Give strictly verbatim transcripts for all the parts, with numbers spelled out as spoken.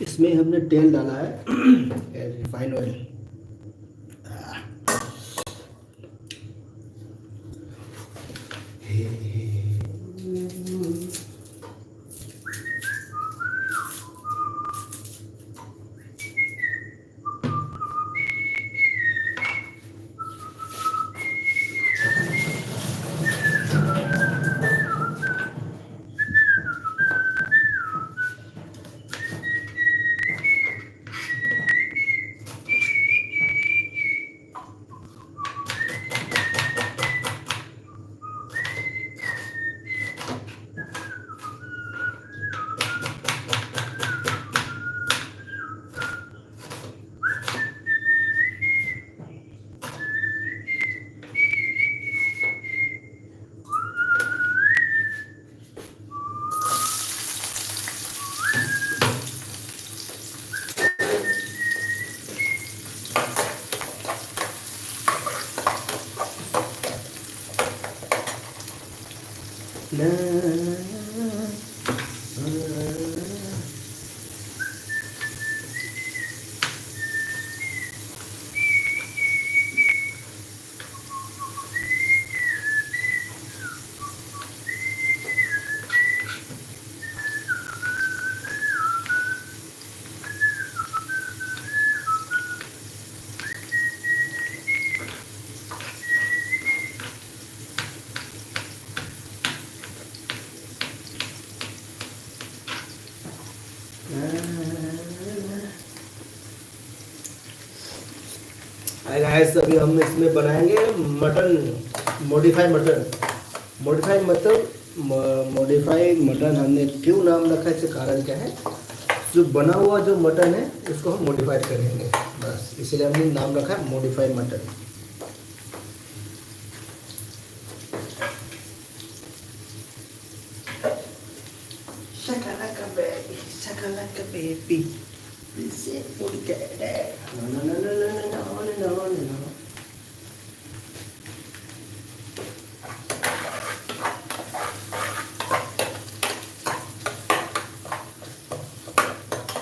इसमें हमने तेल डाला है, रिफाइंड ऑयल। हाय गाइस, अभी हम इसमें बनाएंगे mutton, modify mutton. Modify mutton, modify mutton हमने क्यों नाम रखा है, इसका कारण क्या है? जो बना हुआ जो मटन है, उसको हम मॉडिफाई करेंगे, बस इसीलिए हमने नाम रखा है modify mutton. Shakalaka baby, shakalaka baby. This is booty daddy. No, no, no, no, no, no, no, no, no, no, no.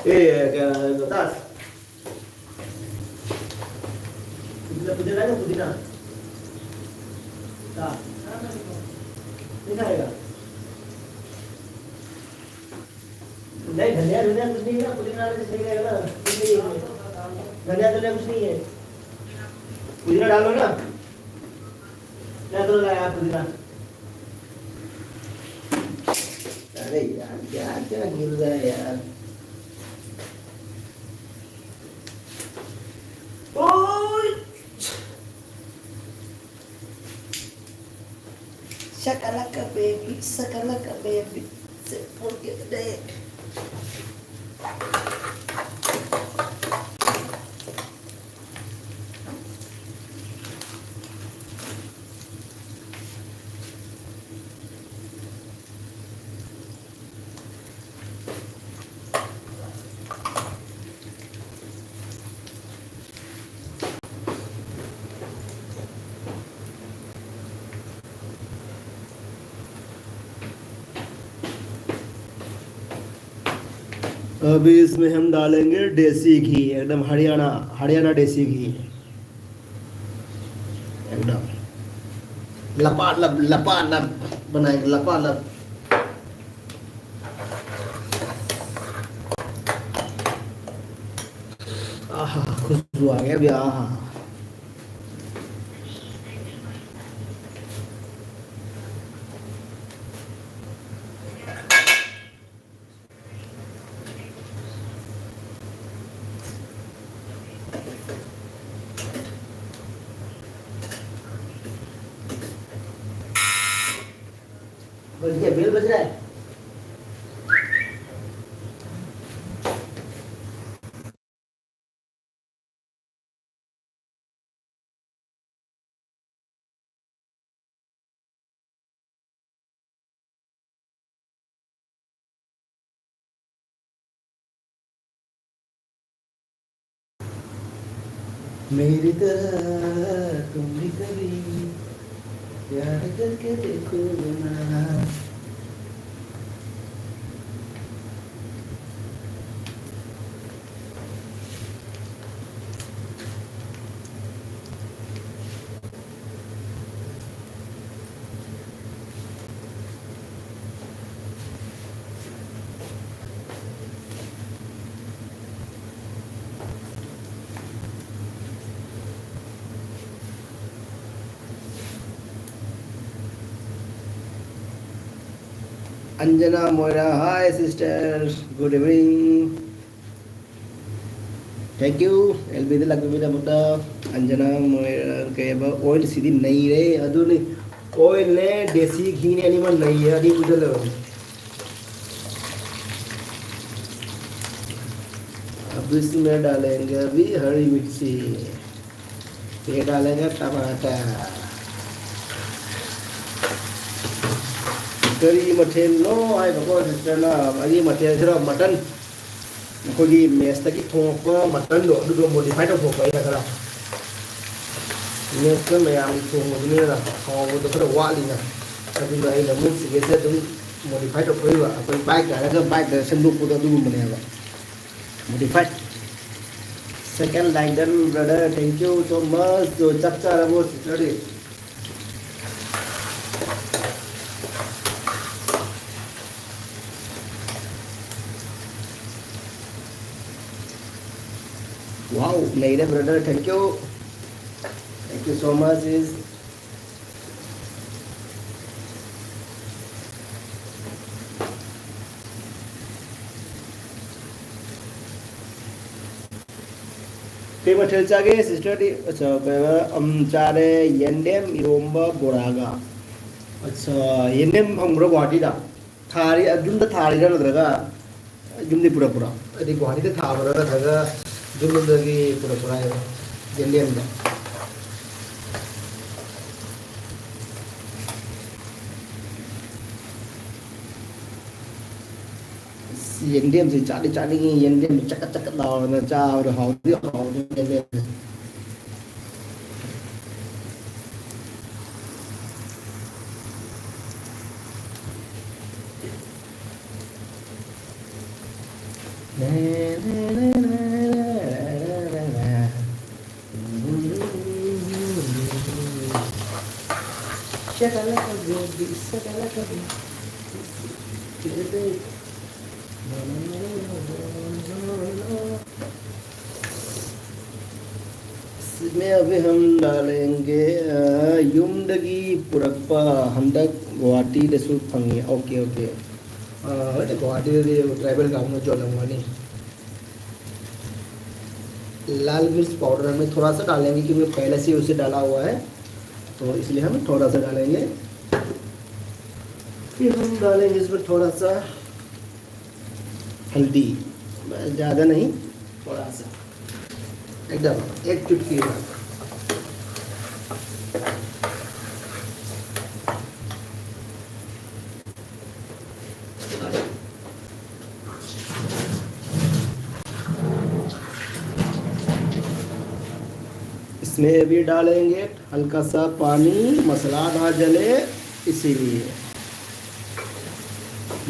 ए, क्या नाम है, बतास? पुदीना, पुदीना है ना, पुदीना? हाँ। नहीं खाएगा? नहीं, धनिया, धनिया कुछ नहीं है ना, पुदीना वाले से सही रहेगा ना? कुछ नहीं है। धनिया, धनिया कुछ नहीं है। पुदीना डालो ना। क्या तो लगाया आप पुदीना? अरे यार, क्या, क्या गिर रहा है यार? ओए! Shakalaka baby, shakalaka baby. Say, forget that. अभी इसमें हम डालेंगे देसी घी, एकदम हरियाणा, हरियाणा देसी घी, एकदम लपालब, लपालब बनाएंगे, लपालब। आहा, खुशबू आ गया अभी, आहा। बज गया, बेल बज रहा है। मेरी तरह तुम भी कभी प्यार करके देखो ना। Anjana Moira, hi sister, good evening. Thank you, L B the ꯂꯥꯛꯄꯤꯕꯒꯤꯗꯃꯛꯇ꯫ Anjana Moira, ꯀꯩꯕ, oil ꯁꯤꯗꯤ ꯅꯩꯔꯦ꯫ ꯑꯗꯨꯅꯤ, oil ꯅꯦ, ꯗꯦꯁꯤ ꯘꯤꯅꯦ, ꯑꯅꯤꯃꯛ ꯅꯩꯌꯦ, ꯑꯅꯤ ꯄꯨꯟꯁꯤꯜꯂꯒ꯫ अब इसमें डालेंगे अभी हरी मिर्ची, ये डालेंगे टमाटर। ꯀꯔꯤ ꯃꯊꯦꯜꯅꯣ ꯍꯥꯏꯕꯀꯣ, ꯁꯤꯁꯇꯔꯅ? ꯑꯩꯒꯤ ꯃꯊꯦꯜꯁꯤꯔꯣ, ꯃꯇꯟ꯫ ꯑꯩꯈꯣꯏꯒꯤ ꯃꯦꯁꯇꯒꯤ ꯊꯣꯡꯉꯛꯄ ꯃꯇꯟꯗꯣ, ꯑꯗꯨꯗꯣ ꯃꯣꯗꯤꯐꯥꯏ ꯇꯧꯊꯣꯛꯄ ꯑꯩꯅ ꯈꯔ꯫ ꯃꯦꯁꯇ ꯃꯌꯥꯝꯒꯤ ꯊꯣꯡꯕꯗꯨꯅ ꯍꯥꯎꯕꯗꯣ ꯈꯔ ꯋꯥꯠꯂꯤꯅ, ꯑꯗꯨꯅ ꯑꯩꯅ ꯃꯣꯏ ꯆꯤꯀꯟꯁꯦ ꯑꯗꯨꯝ ꯃꯣꯗꯤꯐꯥꯏ ꯇꯧꯊꯣꯛꯏꯕ꯫ ꯑꯩꯈꯣꯏ ꯕꯥꯏꯛ ꯍꯥꯏꯔꯒ ꯕꯥꯏꯛꯇ ꯁꯦꯝꯗꯣꯛꯄꯗꯣ ꯑꯗꯨꯒꯨꯝꯕꯅꯦꯕ꯫ Modified. Second like done, brother. Thank you so much. ꯆꯥꯛ ꯆꯥꯔꯕꯣ, sister ꯗꯤ? Wow, ꯅꯩꯔꯦ, brother. Thank you. Thank you so much, sis. ꯀꯩ ꯃꯊꯦꯜ ꯆꯥꯒꯦ, sister ꯗꯤ? ꯑꯠꯆꯥ, ꯀꯩꯅꯣ, ꯎꯝ, ꯆꯥꯔꯦ, ꯌꯦꯟꯗꯦꯝ ꯏꯔꯣꯝꯕ ꯕꯣꯔꯥꯒ꯫ ꯑꯠꯆꯥ, ꯌꯦꯟꯗꯦꯝ ꯐꯪꯕ꯭ꯔꯣ ꯒꯨꯍꯥꯇꯤꯗ? ꯊꯥꯔꯤ, ꯌꯨꯝꯗ ꯊꯥꯔꯤꯔꯥ ꯅꯠꯇ꯭ꯔꯒ ꯌꯨꯝꯗꯒꯤ ꯄꯨꯔꯛꯄ꯭ꯔꯣ? ꯍꯥꯏꯗꯤ ꯒꯨꯍꯥꯇꯤꯗ ꯊꯥꯕ꯭ꯔꯥ ꯅꯠꯇ꯭ꯔꯒ ꯌꯨꯝꯂꯣꯝꯗꯒꯤ ꯄꯨꯔꯛꯄ꯭ꯔꯥ ꯍꯥꯏꯕ? ꯌꯦꯟꯗꯦꯝꯗꯣ꯫ ꯑꯁ, ꯌꯦꯟꯗꯦꯝꯁꯤ ꯆꯥꯗꯤ ꯆꯥꯅꯤꯡꯉꯤ, ꯌꯦꯟꯗꯦꯝꯗꯣ ꯆꯀꯠ ꯆꯀꯠ ꯂꯥꯎꯔꯒ ꯆꯥꯕꯗꯣ ꯍꯥꯎꯗꯤ ꯍꯥꯎꯕꯅꯤ ꯌꯦꯟꯗꯦꯝꯁꯦ꯫ ꯃꯦ ꯑꯚꯤ ꯍꯝ ꯗꯥꯂꯦꯡꯒꯦ, ꯑ, ꯌꯨꯝꯗꯒꯤ ꯄꯨꯔꯛꯄ ꯍꯟꯗꯛ ꯒꯨꯋꯥꯍꯥꯇꯤꯗꯁꯨ ꯐꯪꯉꯤ꯫ Okay, okay. अ, देखो, आधे आधे ट्राइबल का हमने जो लंगवानी। लाल मिर्च पाउडर हमें थोड़ा सा डालेंगे, क्योंकि पहले से उसे डाला हुआ है, तो इसलिए हम थोड़ा सा डालेंगे। फिर हम डालेंगे इसमें थोड़ा सा हल्दी, बस, ज़्यादा नहीं, थोड़ा सा, एकदम एक चुटकी भर। इसमें अभी डालेंगे हल्का सा पानी, मसाला ना जले, इसीलिए।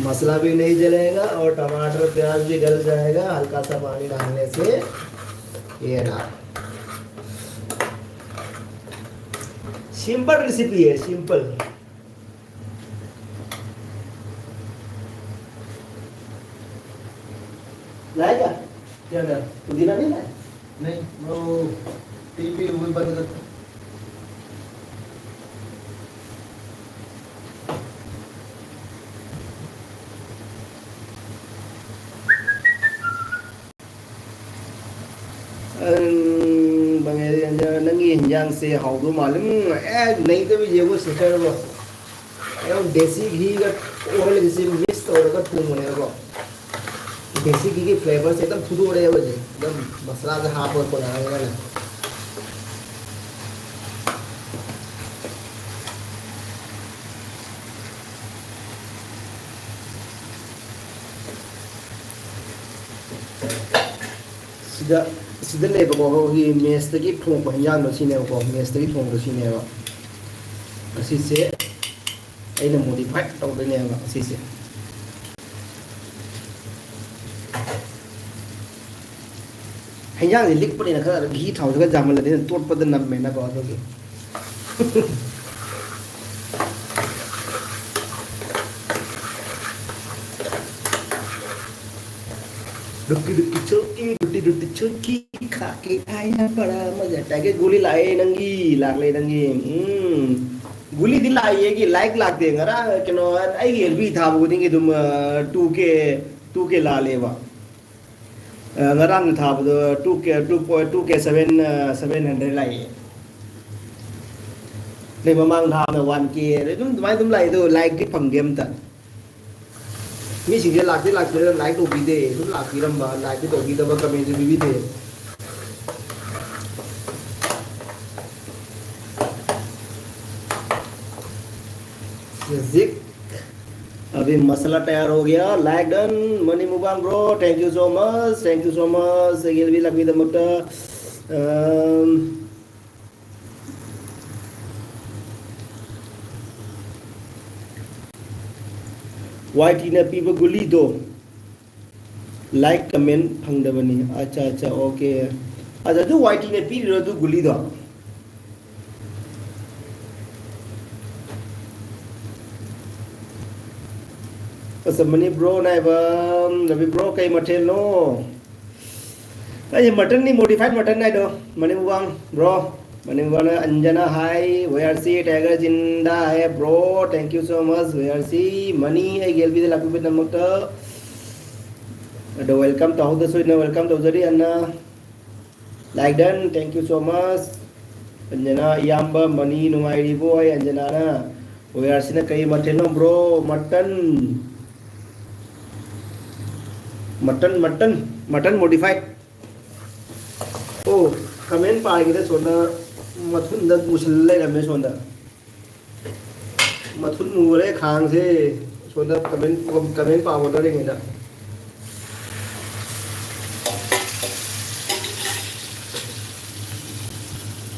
मसाला भी नहीं जलेगा और टमाटर प्याज भी गल जाएगा हल्का सा पानी डालने से। ये रहा, सिंपल रेसिपी है, सिंपल। लाएगा? क्या लाया? पुदीना नहीं लाया? नहीं, वो टीवी वो बंद कर। ꯅꯪꯒꯤ ꯌꯦꯟꯖꯥꯡꯁꯦ ꯍꯥꯎꯗꯧ ꯃꯥꯜꯂꯦ꯫ ꯎꯝ, ꯑꯦ, ꯅꯩꯗꯕ ꯌꯦꯡꯉꯨ, ꯁꯤꯁꯇꯔꯕꯣ꯫ ꯑꯦ, ꯗꯦꯁꯤ ꯘꯤꯒ ꯑꯣꯏꯜꯒꯁꯤ ꯃꯤꯛꯁ ꯇꯧꯔꯒ ꯊꯣꯡꯕꯅꯦꯕꯀꯣ꯫ ꯗꯦꯁꯤ ꯘꯤꯒꯤ ꯐ꯭ꯂꯦꯕꯔꯁꯦ ꯑꯗꯨꯝ ꯐꯨꯗꯣꯔꯛꯑꯦꯕ ꯍꯧꯖꯤꯛ꯫ ꯑꯗꯨꯝ ꯃꯁꯂꯥꯁꯦ ꯍꯥꯞꯄ ꯈꯣꯠꯂꯒ꯫ ꯁꯤꯗ, ꯁꯤꯗ ꯂꯩꯕꯀꯣ, ꯑꯩꯈꯣꯏꯒꯤ ꯃꯦꯁꯇꯒꯤ ꯊꯣꯡꯉꯛꯄ ꯍꯤꯟꯖꯥꯡꯗꯣ ꯁꯤꯅꯦꯕꯀꯣ, ꯃꯦꯁꯇꯒꯤ ꯊꯣꯡꯕꯗꯣ ꯁꯤꯅꯦꯕ꯫ ꯑꯁꯤꯁꯦ ꯑꯩꯅ ꯃꯣꯗꯤꯐꯥꯏ ꯇꯧꯗꯣꯏꯅꯦꯕ ꯑꯁꯤꯁꯦ꯫ ꯍꯤꯟꯖꯥꯡꯁꯦ ꯂꯤꯛꯄꯅꯤꯅ ꯈꯔ ꯘꯤ ꯊꯥꯎꯁꯦ ꯈꯔ ꯌꯥꯝꯃꯜꯂꯗꯤ ꯇꯣꯠꯄꯗ ꯅꯝꯃꯦꯅꯀꯣ, ꯑꯗꯨꯒꯤ꯫ रुकी रुकी चुरकी, रुकी रुकी चुरकी, खा के आया बड़ा मजा। टाइगर गोली लाए नंगी, लाग ले नंगी। हम्म। ꯒꯨꯂꯤꯗꯤ ꯂꯥꯛꯏ, ꯑꯩꯒꯤ ꯂꯥꯏꯛ ꯂꯥꯛꯇꯦ꯫ ꯉꯔꯥꯡ ꯀꯩꯅꯣ, ꯑꯩꯒꯤ ꯑꯦꯜ ꯕꯤ ꯊꯥꯕ ꯈꯨꯗꯤꯡꯒꯤ ꯑꯗꯨꯝ ꯇꯨ ꯀꯦ, ꯇꯨ ꯀꯦ ꯂꯥꯜꯂꯦꯕ꯫ ꯑ, ꯉꯔꯥꯡ ꯊꯥꯕꯗꯣ ꯇꯨ ꯀꯦ, ꯇꯨ ꯀꯦ ꯁꯚꯦꯟ, ꯁꯚꯦꯟ ꯍꯟꯗ꯭ꯔꯦꯗ ꯂꯥꯛꯏ꯫ ꯑꯗꯩ ꯃꯃꯥꯡ ꯊꯥꯅ ꯋꯥꯟ ꯀꯦ, ꯑꯗꯩ ꯑꯗꯨꯝ ꯑꯗꯨꯃꯥꯏꯅ ꯑꯗꯨꯝ ꯂꯥꯛꯏ, ꯑꯗꯣ ꯂꯥꯏꯛꯇꯤ ꯐꯪꯗꯦ ꯑꯝꯇ꯫ ꯃꯤꯁꯤꯡꯁꯦ ꯂꯥꯛꯇꯤ ꯂꯥꯛꯇꯦꯗ, ꯂꯥꯏꯛ ꯇꯧꯕꯤꯗꯦ꯫ ꯁꯨꯝ ꯂꯥꯛꯄꯤꯔꯝꯕ, ꯂꯥꯏꯛꯇꯤ ꯇꯧꯕꯤꯗꯕ, ꯀꯃꯦꯟꯁꯨ ꯄꯤꯕꯤꯗꯦ꯫ ꯍꯧꯖꯤꯛ ꯑꯕꯤ ꯃꯁꯥꯂꯥ ꯇꯌꯥꯔ ꯍꯣ ꯒꯌꯥ, like done, Mani Mubang bro, thank you so much, thank you so much, ꯑꯩꯒꯤ ꯑꯦꯜ ꯕꯤ ꯂꯥꯛꯄꯤꯗꯃꯛꯇ꯫ ꯑꯝ, ꯋꯥꯏ ꯇꯤꯅ ꯄꯤꯕ ꯒꯨꯂꯤꯗꯣ꯫ ꯂꯥꯏꯛ ꯀꯃꯦꯟ ꯐꯪꯗꯕꯅꯤ꯫ ꯑꯠꯆꯥ, ꯑꯠꯆꯥ, ꯑꯣꯀꯦ꯫ ꯑꯗ ꯑꯗꯨ ꯋꯥꯏ ꯇꯤꯅ ꯄꯤꯔꯤꯔꯣ ꯑꯗꯨ ꯒꯨꯂꯤꯗꯣ? ꯑꯁ, ꯃꯅꯤ ꯕ꯭ꯔꯣ ꯅꯥꯏꯕ, ꯔꯕꯤ ꯕ꯭ꯔꯣ, ꯀꯩ ꯃꯊꯦꯜꯅꯣ? ꯑꯩꯁꯦ ꯃꯇꯟꯅꯤ, modified mutton ꯍꯥꯏꯗꯣ, ꯃꯅꯤ ꯃꯨꯕꯥꯡ ꯕ꯭ꯔꯣ꯫ ꯃꯅꯤ ꯃꯨꯕꯥꯡꯅ ꯑꯟꯖꯅꯥ ꯍꯥꯏ, ꯋꯦ ꯑꯥꯔ ꯁꯤ ꯇꯥꯏꯒꯔ ꯖꯤꯟꯗꯥ ꯍꯥꯏ bro, thank you so much, ꯋꯦ ꯑꯥꯔ ꯁꯤ꯫ ꯃꯅꯤ ꯑꯩꯒꯤ ꯑꯦꯜ ꯕꯤꯗ ꯂꯥꯛꯄꯤꯕꯒꯤꯗꯃꯛꯇ꯫ ꯑꯗꯣ welcome ꯇꯧꯍꯧꯗꯁꯨ ꯑꯩꯅ welcome ꯇꯧꯖꯔꯤ, ꯑꯟꯅ꯫ Like done, thank you so much꯫ ꯑꯟꯖꯅꯥ ꯏꯌꯥꯝꯕ ꯃꯅꯤ ꯅꯨꯡꯉꯥꯏꯔꯤꯕꯣ? ꯑꯩ ꯑꯟꯖꯅꯥꯅ, ꯋꯦ ꯑꯥꯔ ꯁꯤꯅ ꯀꯔꯤ ꯃꯊꯦꯜꯅꯣ ꯕ꯭ꯔꯣ? ꯃꯇꯟ꯫ ꯃꯇꯟ, ꯃꯇꯟ, ꯃꯇꯟ modified꯫ ꯑꯣ, ꯀꯃꯦꯟ ꯄꯥꯏꯒꯦꯗ ꯁꯣꯝꯗ ꯃꯊꯨꯟꯗ ꯃꯨꯁꯤꯜ ꯂꯩꯔꯝꯃꯦ ꯁꯣꯝꯗ꯫ ꯃꯊꯨꯟ ꯃꯨꯔꯦ ꯈꯥꯡꯁꯦ꯫ ꯁꯣꯝꯗ ꯀꯃꯦꯟ, ꯀꯃꯦꯟ ꯄꯥꯕ ꯍꯣꯠꯅꯔꯤꯉꯩꯗ꯫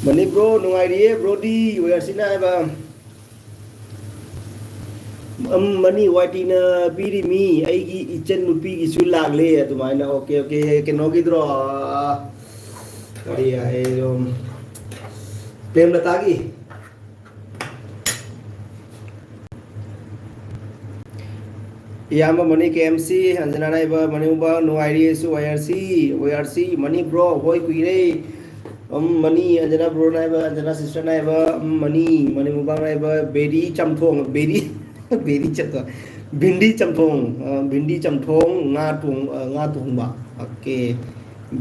ꯃꯅꯤ ꯕ꯭ꯔꯣ, ꯅꯨꯡꯉꯥꯏꯔꯤꯌꯦ ꯕ꯭ꯔꯣꯗꯤ, ꯋꯦꯌꯔꯁꯤꯅ ꯍꯥꯏꯕ꯫ ꯎꯝ, ꯃꯅꯤ ꯋꯥꯏ ꯇꯤꯅ ꯄꯤꯔꯤꯃꯤ, ꯑꯩꯒꯤ ꯏꯆꯟ ꯅꯨꯄꯤꯒꯤꯁꯨ ꯂꯥꯛꯂꯦ ꯑꯗꯨꯃꯥꯏꯅ꯫ Okay, okay, ꯀꯩꯅꯣꯒꯤꯗ꯭ꯔꯣ? ꯑꯥ, ꯀꯔꯤ ꯍꯥꯏ, ꯎꯝ, ꯄ꯭ꯔꯦꯝꯂꯇꯥꯒꯤ꯫ ꯏꯌꯥꯝꯕ ꯃꯅꯤ ꯀꯦ ꯑꯦꯝ ꯁꯤ, ꯑꯟꯖꯅꯥ ꯅꯥꯏꯕ, ꯃꯅꯤ ꯃꯨꯕꯥ, ꯅꯨꯡꯉꯥꯏꯔꯤ ꯑꯩꯁꯨ, ꯋꯥꯏ ꯑꯥꯔ ꯁꯤ, ꯋꯥꯏ ꯑꯥꯔ ꯁꯤ, ꯃꯅꯤ ꯕ꯭ꯔꯣ, ꯍꯣꯏ ꯀꯨꯏꯔꯦ꯫ ꯎꯝ, ꯃꯅꯤ, ꯑꯟꯖꯅꯥ ꯕ꯭ꯔꯣꯅ ꯍꯥꯏꯕ, ꯑꯟꯖꯅꯥ ꯁꯤꯁꯇꯔꯅ ꯍꯥꯏꯕ, ꯎꯝ, ꯃꯅꯤ, ꯃꯅꯤ ꯃꯨꯛꯕꯥꯡꯅ ꯍꯥꯏꯕ, ꯕꯦꯔꯤ ꯆꯝꯊꯣꯡ, ꯕꯦꯔꯤ, ꯕꯦꯔꯤ ꯆꯝꯊꯣꯡ, ꯚꯤꯟꯗꯤ ꯆꯝꯊꯣꯡ, ꯑ, ꯚꯤꯟꯗꯤ ꯆꯝꯊꯣꯡ, ꯉꯥ ꯊꯣꯡ-, ꯑ, ꯉꯥ ꯊꯣꯡꯕ꯫ ꯑꯣꯀꯦ꯫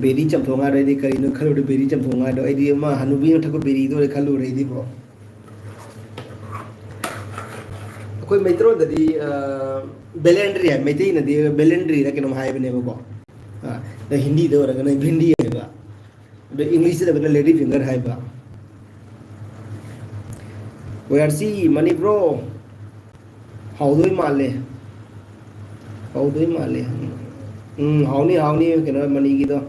ꯕꯦꯔꯤ ꯆꯝꯊꯣꯡ ꯍꯥꯏꯔꯗꯤ ꯀꯔꯤꯅꯣ ꯈꯜꯂꯨꯔꯦ, ꯕꯦꯔꯤ ꯆꯝꯊꯣꯡ ꯍꯥꯏꯗꯣ꯫ ꯑꯩꯗꯤ ꯑꯃ ꯍꯅꯨꯕꯤꯅ ꯊꯛꯄ ꯕꯦꯔꯤꯗꯣ ꯑꯣꯏꯔꯦ ꯈꯜꯂꯨꯔꯦ ꯑꯩꯗꯤ, ꯕ꯭ꯔꯣ꯫ ꯑꯩꯈꯣꯏ ꯃꯩꯇꯩꯔꯣꯟꯗꯗꯤ, ꯑ, ꯕꯦꯂꯦꯟꯗ꯭ꯔꯤ ꯍꯥꯏ, ꯃꯩꯇꯩꯅꯗꯤ ꯕꯦꯂꯦꯟꯗ꯭ꯔꯤꯗ ꯀꯩꯅꯣꯝ ꯍꯥꯏꯕꯅꯦꯕꯀꯣ꯫ ꯑ, ꯑꯗ ꯍꯤꯟꯗꯤꯗ ꯑꯣꯏꯔꯒꯅ ꯚꯤꯟꯗꯤ ꯍꯥꯏꯕ꯫ ꯑꯗꯣ ꯏꯪꯂꯤꯁꯇ ꯂꯩꯕꯅ ꯂꯦꯗꯤ ꯐꯤꯡꯒꯔ ꯍꯥꯏꯕ꯫ ꯋꯦꯌꯥꯔꯁꯤ ꯃꯅꯤ ꯕ꯭ꯔꯣ꯫ ꯍꯥꯎꯗꯣꯏ ꯃꯥꯜꯂꯦ꯫ ꯍꯥꯎꯗꯣꯏ ꯃꯥꯜꯂꯦ꯫ ꯎꯝ, ꯍꯥꯎꯅꯤ, ꯍꯥꯎꯅꯤ, ꯀꯩꯅꯣ, ꯃꯅꯤꯒꯤꯗꯣ꯫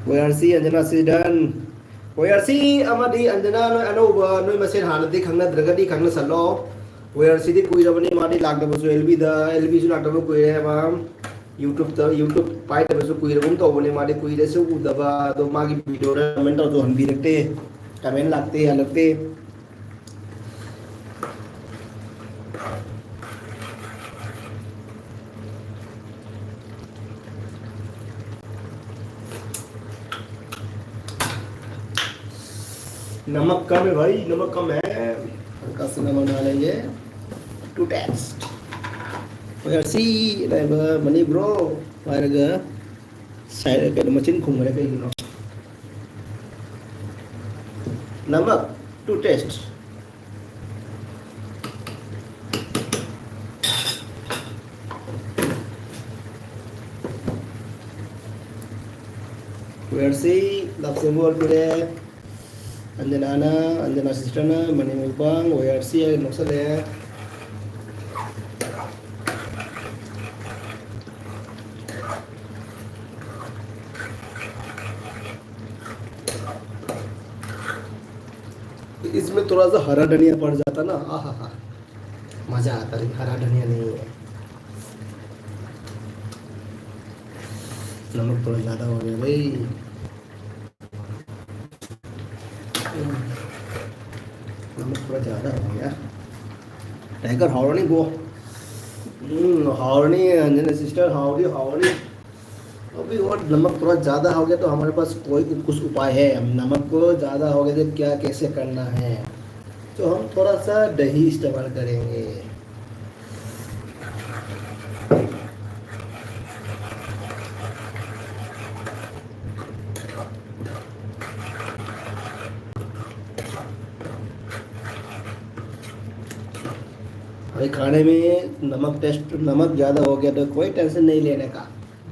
ꯋꯦꯌꯥꯔꯁꯤ ꯑꯟꯖꯅꯥ ꯁꯤꯗꯟ꯫ ꯋꯦꯌꯥꯔꯁꯤ ꯑꯃꯗꯤ ꯑꯟꯖꯅꯥ, ꯅꯣꯏ ꯑꯅꯧꯕ, ꯅꯣꯏ ꯃꯁꯦꯟ ꯍꯥꯟꯅꯗꯤ ꯈꯪꯅꯗ꯭ꯔꯒꯗꯤ ꯈꯪꯅꯁꯜꯂꯣ꯫ ꯋꯦꯌꯥꯔꯁꯤꯗꯤ ꯀꯨꯏꯔꯕꯅꯤ, ꯃꯥꯗꯤ ꯂꯥꯛꯇꯕꯁꯨ ꯑꯦꯜꯕꯤꯗ, ꯑꯦꯜꯕꯤꯁꯨ ꯂꯥꯛꯇꯕ ꯀꯨꯏꯔꯦ ꯃꯥ꯫ YouTube-ꯇ, YouTube ꯄꯥꯏꯗꯕꯁꯨ ꯀꯨꯏꯔꯒꯨꯝ ꯇꯧꯕꯅꯦ, ꯃꯥꯗꯤ ꯀꯨꯏꯔꯦꯁꯨ ꯎꯗꯕ꯫ ꯑꯗꯣ ꯃꯥꯒꯤ video-ꯗ comment ꯇꯧꯔꯁꯨ ꯍꯟꯕꯤꯔꯛꯇꯦ, comment ꯂꯥꯛꯇꯦ, ꯍꯜꯂꯛꯇꯦ꯫ नमक कम है भाई, नमक कम है। हल्का सा नमक डालेंगे, to taste। ꯋꯦꯌꯥꯔꯁꯤ ꯂꯩꯕ ꯃꯅꯤ ꯕ꯭ꯔꯣ ꯍꯥꯏꯔꯒ ꯁꯥꯏ-, ꯀꯩꯅꯣ, ꯃꯆꯤꯟ ꯈꯨꯝꯈ꯭ꯔꯦ ꯀꯩꯒꯤꯅꯣ? नमक to taste। ꯋꯦꯌꯥꯔꯁꯤ ꯂꯞꯁꯦꯝꯕꯨ ꯑꯣꯏꯕꯤꯔꯦ꯫ ꯑꯟꯖꯅꯥꯅ, ꯑꯟꯖꯅꯥ ꯁꯤꯁꯇꯔꯅ ꯃꯅꯤ ꯃꯨꯛꯕꯥꯡ ꯋꯦꯌꯥꯔꯁꯤ ꯍꯥꯏꯅ ꯅꯣꯛꯁꯜꯂꯛꯑꯦ꯫ इसमें थोड़ा सा हरा धनिया पड़ जाता ना, आहा हा, मजा आता। लेकिन हरा धनिया नहीं है, नमक थोड़ा ज़्यादा हो गया भाई। नमक थोड़ा ज़्यादा हो गया। टाइगर, ꯍꯥꯎꯔꯅꯤꯕꯣ꯫ ꯎꯝ, ꯍꯥꯎꯔꯅꯤ, ꯑꯟꯖꯅꯥ ꯁꯤꯁꯇꯔ, ꯍꯥꯎꯔꯅꯤ, ꯍꯥꯎꯔꯅꯤ꯫ अभी और नमक थोड़ा ज़्यादा हो गया तो हमारे पास कोई कुछ उपाय है, हम नमक को ज़्यादा हो गया तो क्या कैसे करना है, तो हम थोड़ा सा दही इस्तेमाल करेंगे। अभी खाने में नमक टेस्ट, नमक ज़्यादा हो गया तो कोई टेंशन नहीं लेने का।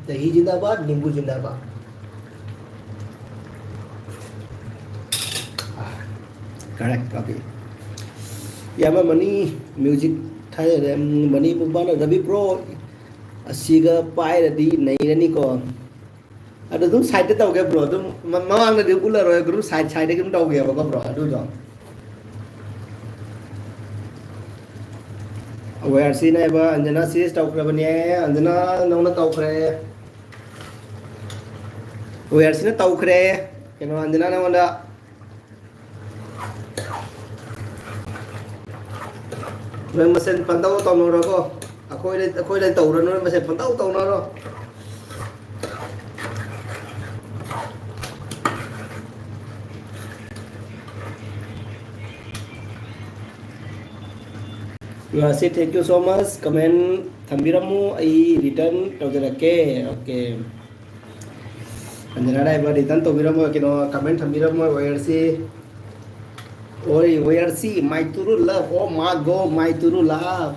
दही जिंदाबाद, नींबू जिंदाबाद। करेक्ट। अभी ꯌꯥꯝꯅ ꯃꯅꯤ ꯃ꯭ꯌꯨꯖꯤꯛ ꯊꯥꯏꯔꯦ꯫ ꯃꯅꯤ ꯃꯨꯛꯕꯥꯡꯅ ꯔꯕꯤ ꯕ꯭ꯔꯣ ꯑꯁꯤꯒ ꯄꯥꯏꯔꯗꯤ ꯅꯩꯔꯅꯤꯀꯣ꯫ ꯑꯗꯨ ꯑꯗꯨꯝ ꯁꯥꯏꯗꯇ ꯇꯧꯒꯦ ꯕ꯭ꯔꯣ, ꯑꯗꯨꯝ ꯃ- ꯃꯃꯥꯡꯗꯗꯤ ꯎꯠꯂꯔꯣꯏ, ꯒ꯭ꯔꯨꯞ ꯁꯥꯏꯠ ꯁꯥꯏꯗꯇꯒꯤ ꯑꯗꯨꯝ ꯇꯧꯒꯦꯕꯀꯣ ꯕ꯭ꯔꯣ꯫ ꯑꯗꯨꯗꯣ ꯋꯦꯌꯔꯁꯤꯅ ꯍꯥꯏꯕ ꯑꯟꯖꯅꯥ ꯁꯤꯁ ꯇꯧꯈ꯭ꯔꯕꯅꯦ꯫ ꯑꯟꯖꯅꯥ ꯅꯪꯅ ꯇꯧꯈ꯭ꯔꯦ꯫ ꯋꯦꯌꯔꯁꯤꯅ ꯇꯧꯈ꯭ꯔꯦ꯫ ꯀꯩꯅꯣ ꯑꯟꯖꯅꯥ ꯅꯪꯉꯣꯟꯗ ꯅꯣꯏ ꯃꯁꯦꯟ ꯄꯟꯗꯧ ꯇꯧꯅꯔꯣꯀꯣ꯫ ꯑꯩꯈꯣꯏꯗ ꯑꯩꯈꯣꯏꯗ ꯇꯧꯔ ꯅꯣꯏ ꯃꯁꯦꯟ ꯄꯟꯗꯧ ꯇꯧꯅꯔꯣ꯫ ꯁꯤ thank you so much comment ꯊꯝꯕꯤꯔꯝꯃꯨ, ꯑꯩ return ꯇꯧꯖꯔꯛꯀꯦ꯫ ꯑꯣꯀꯦ꯫ ꯑꯟꯖꯅꯥ ꯗꯥꯏꯕꯔ return ꯇꯧꯕꯤꯔꯝꯃꯣ, ꯀꯩꯅꯣ comment ꯊꯝꯕꯤꯔꯝꯃꯣ꯫ ꯋꯦꯌꯔꯁꯤ, ꯍꯣꯏ ꯋꯦꯌꯔꯁꯤ my true love, oh my god my true love.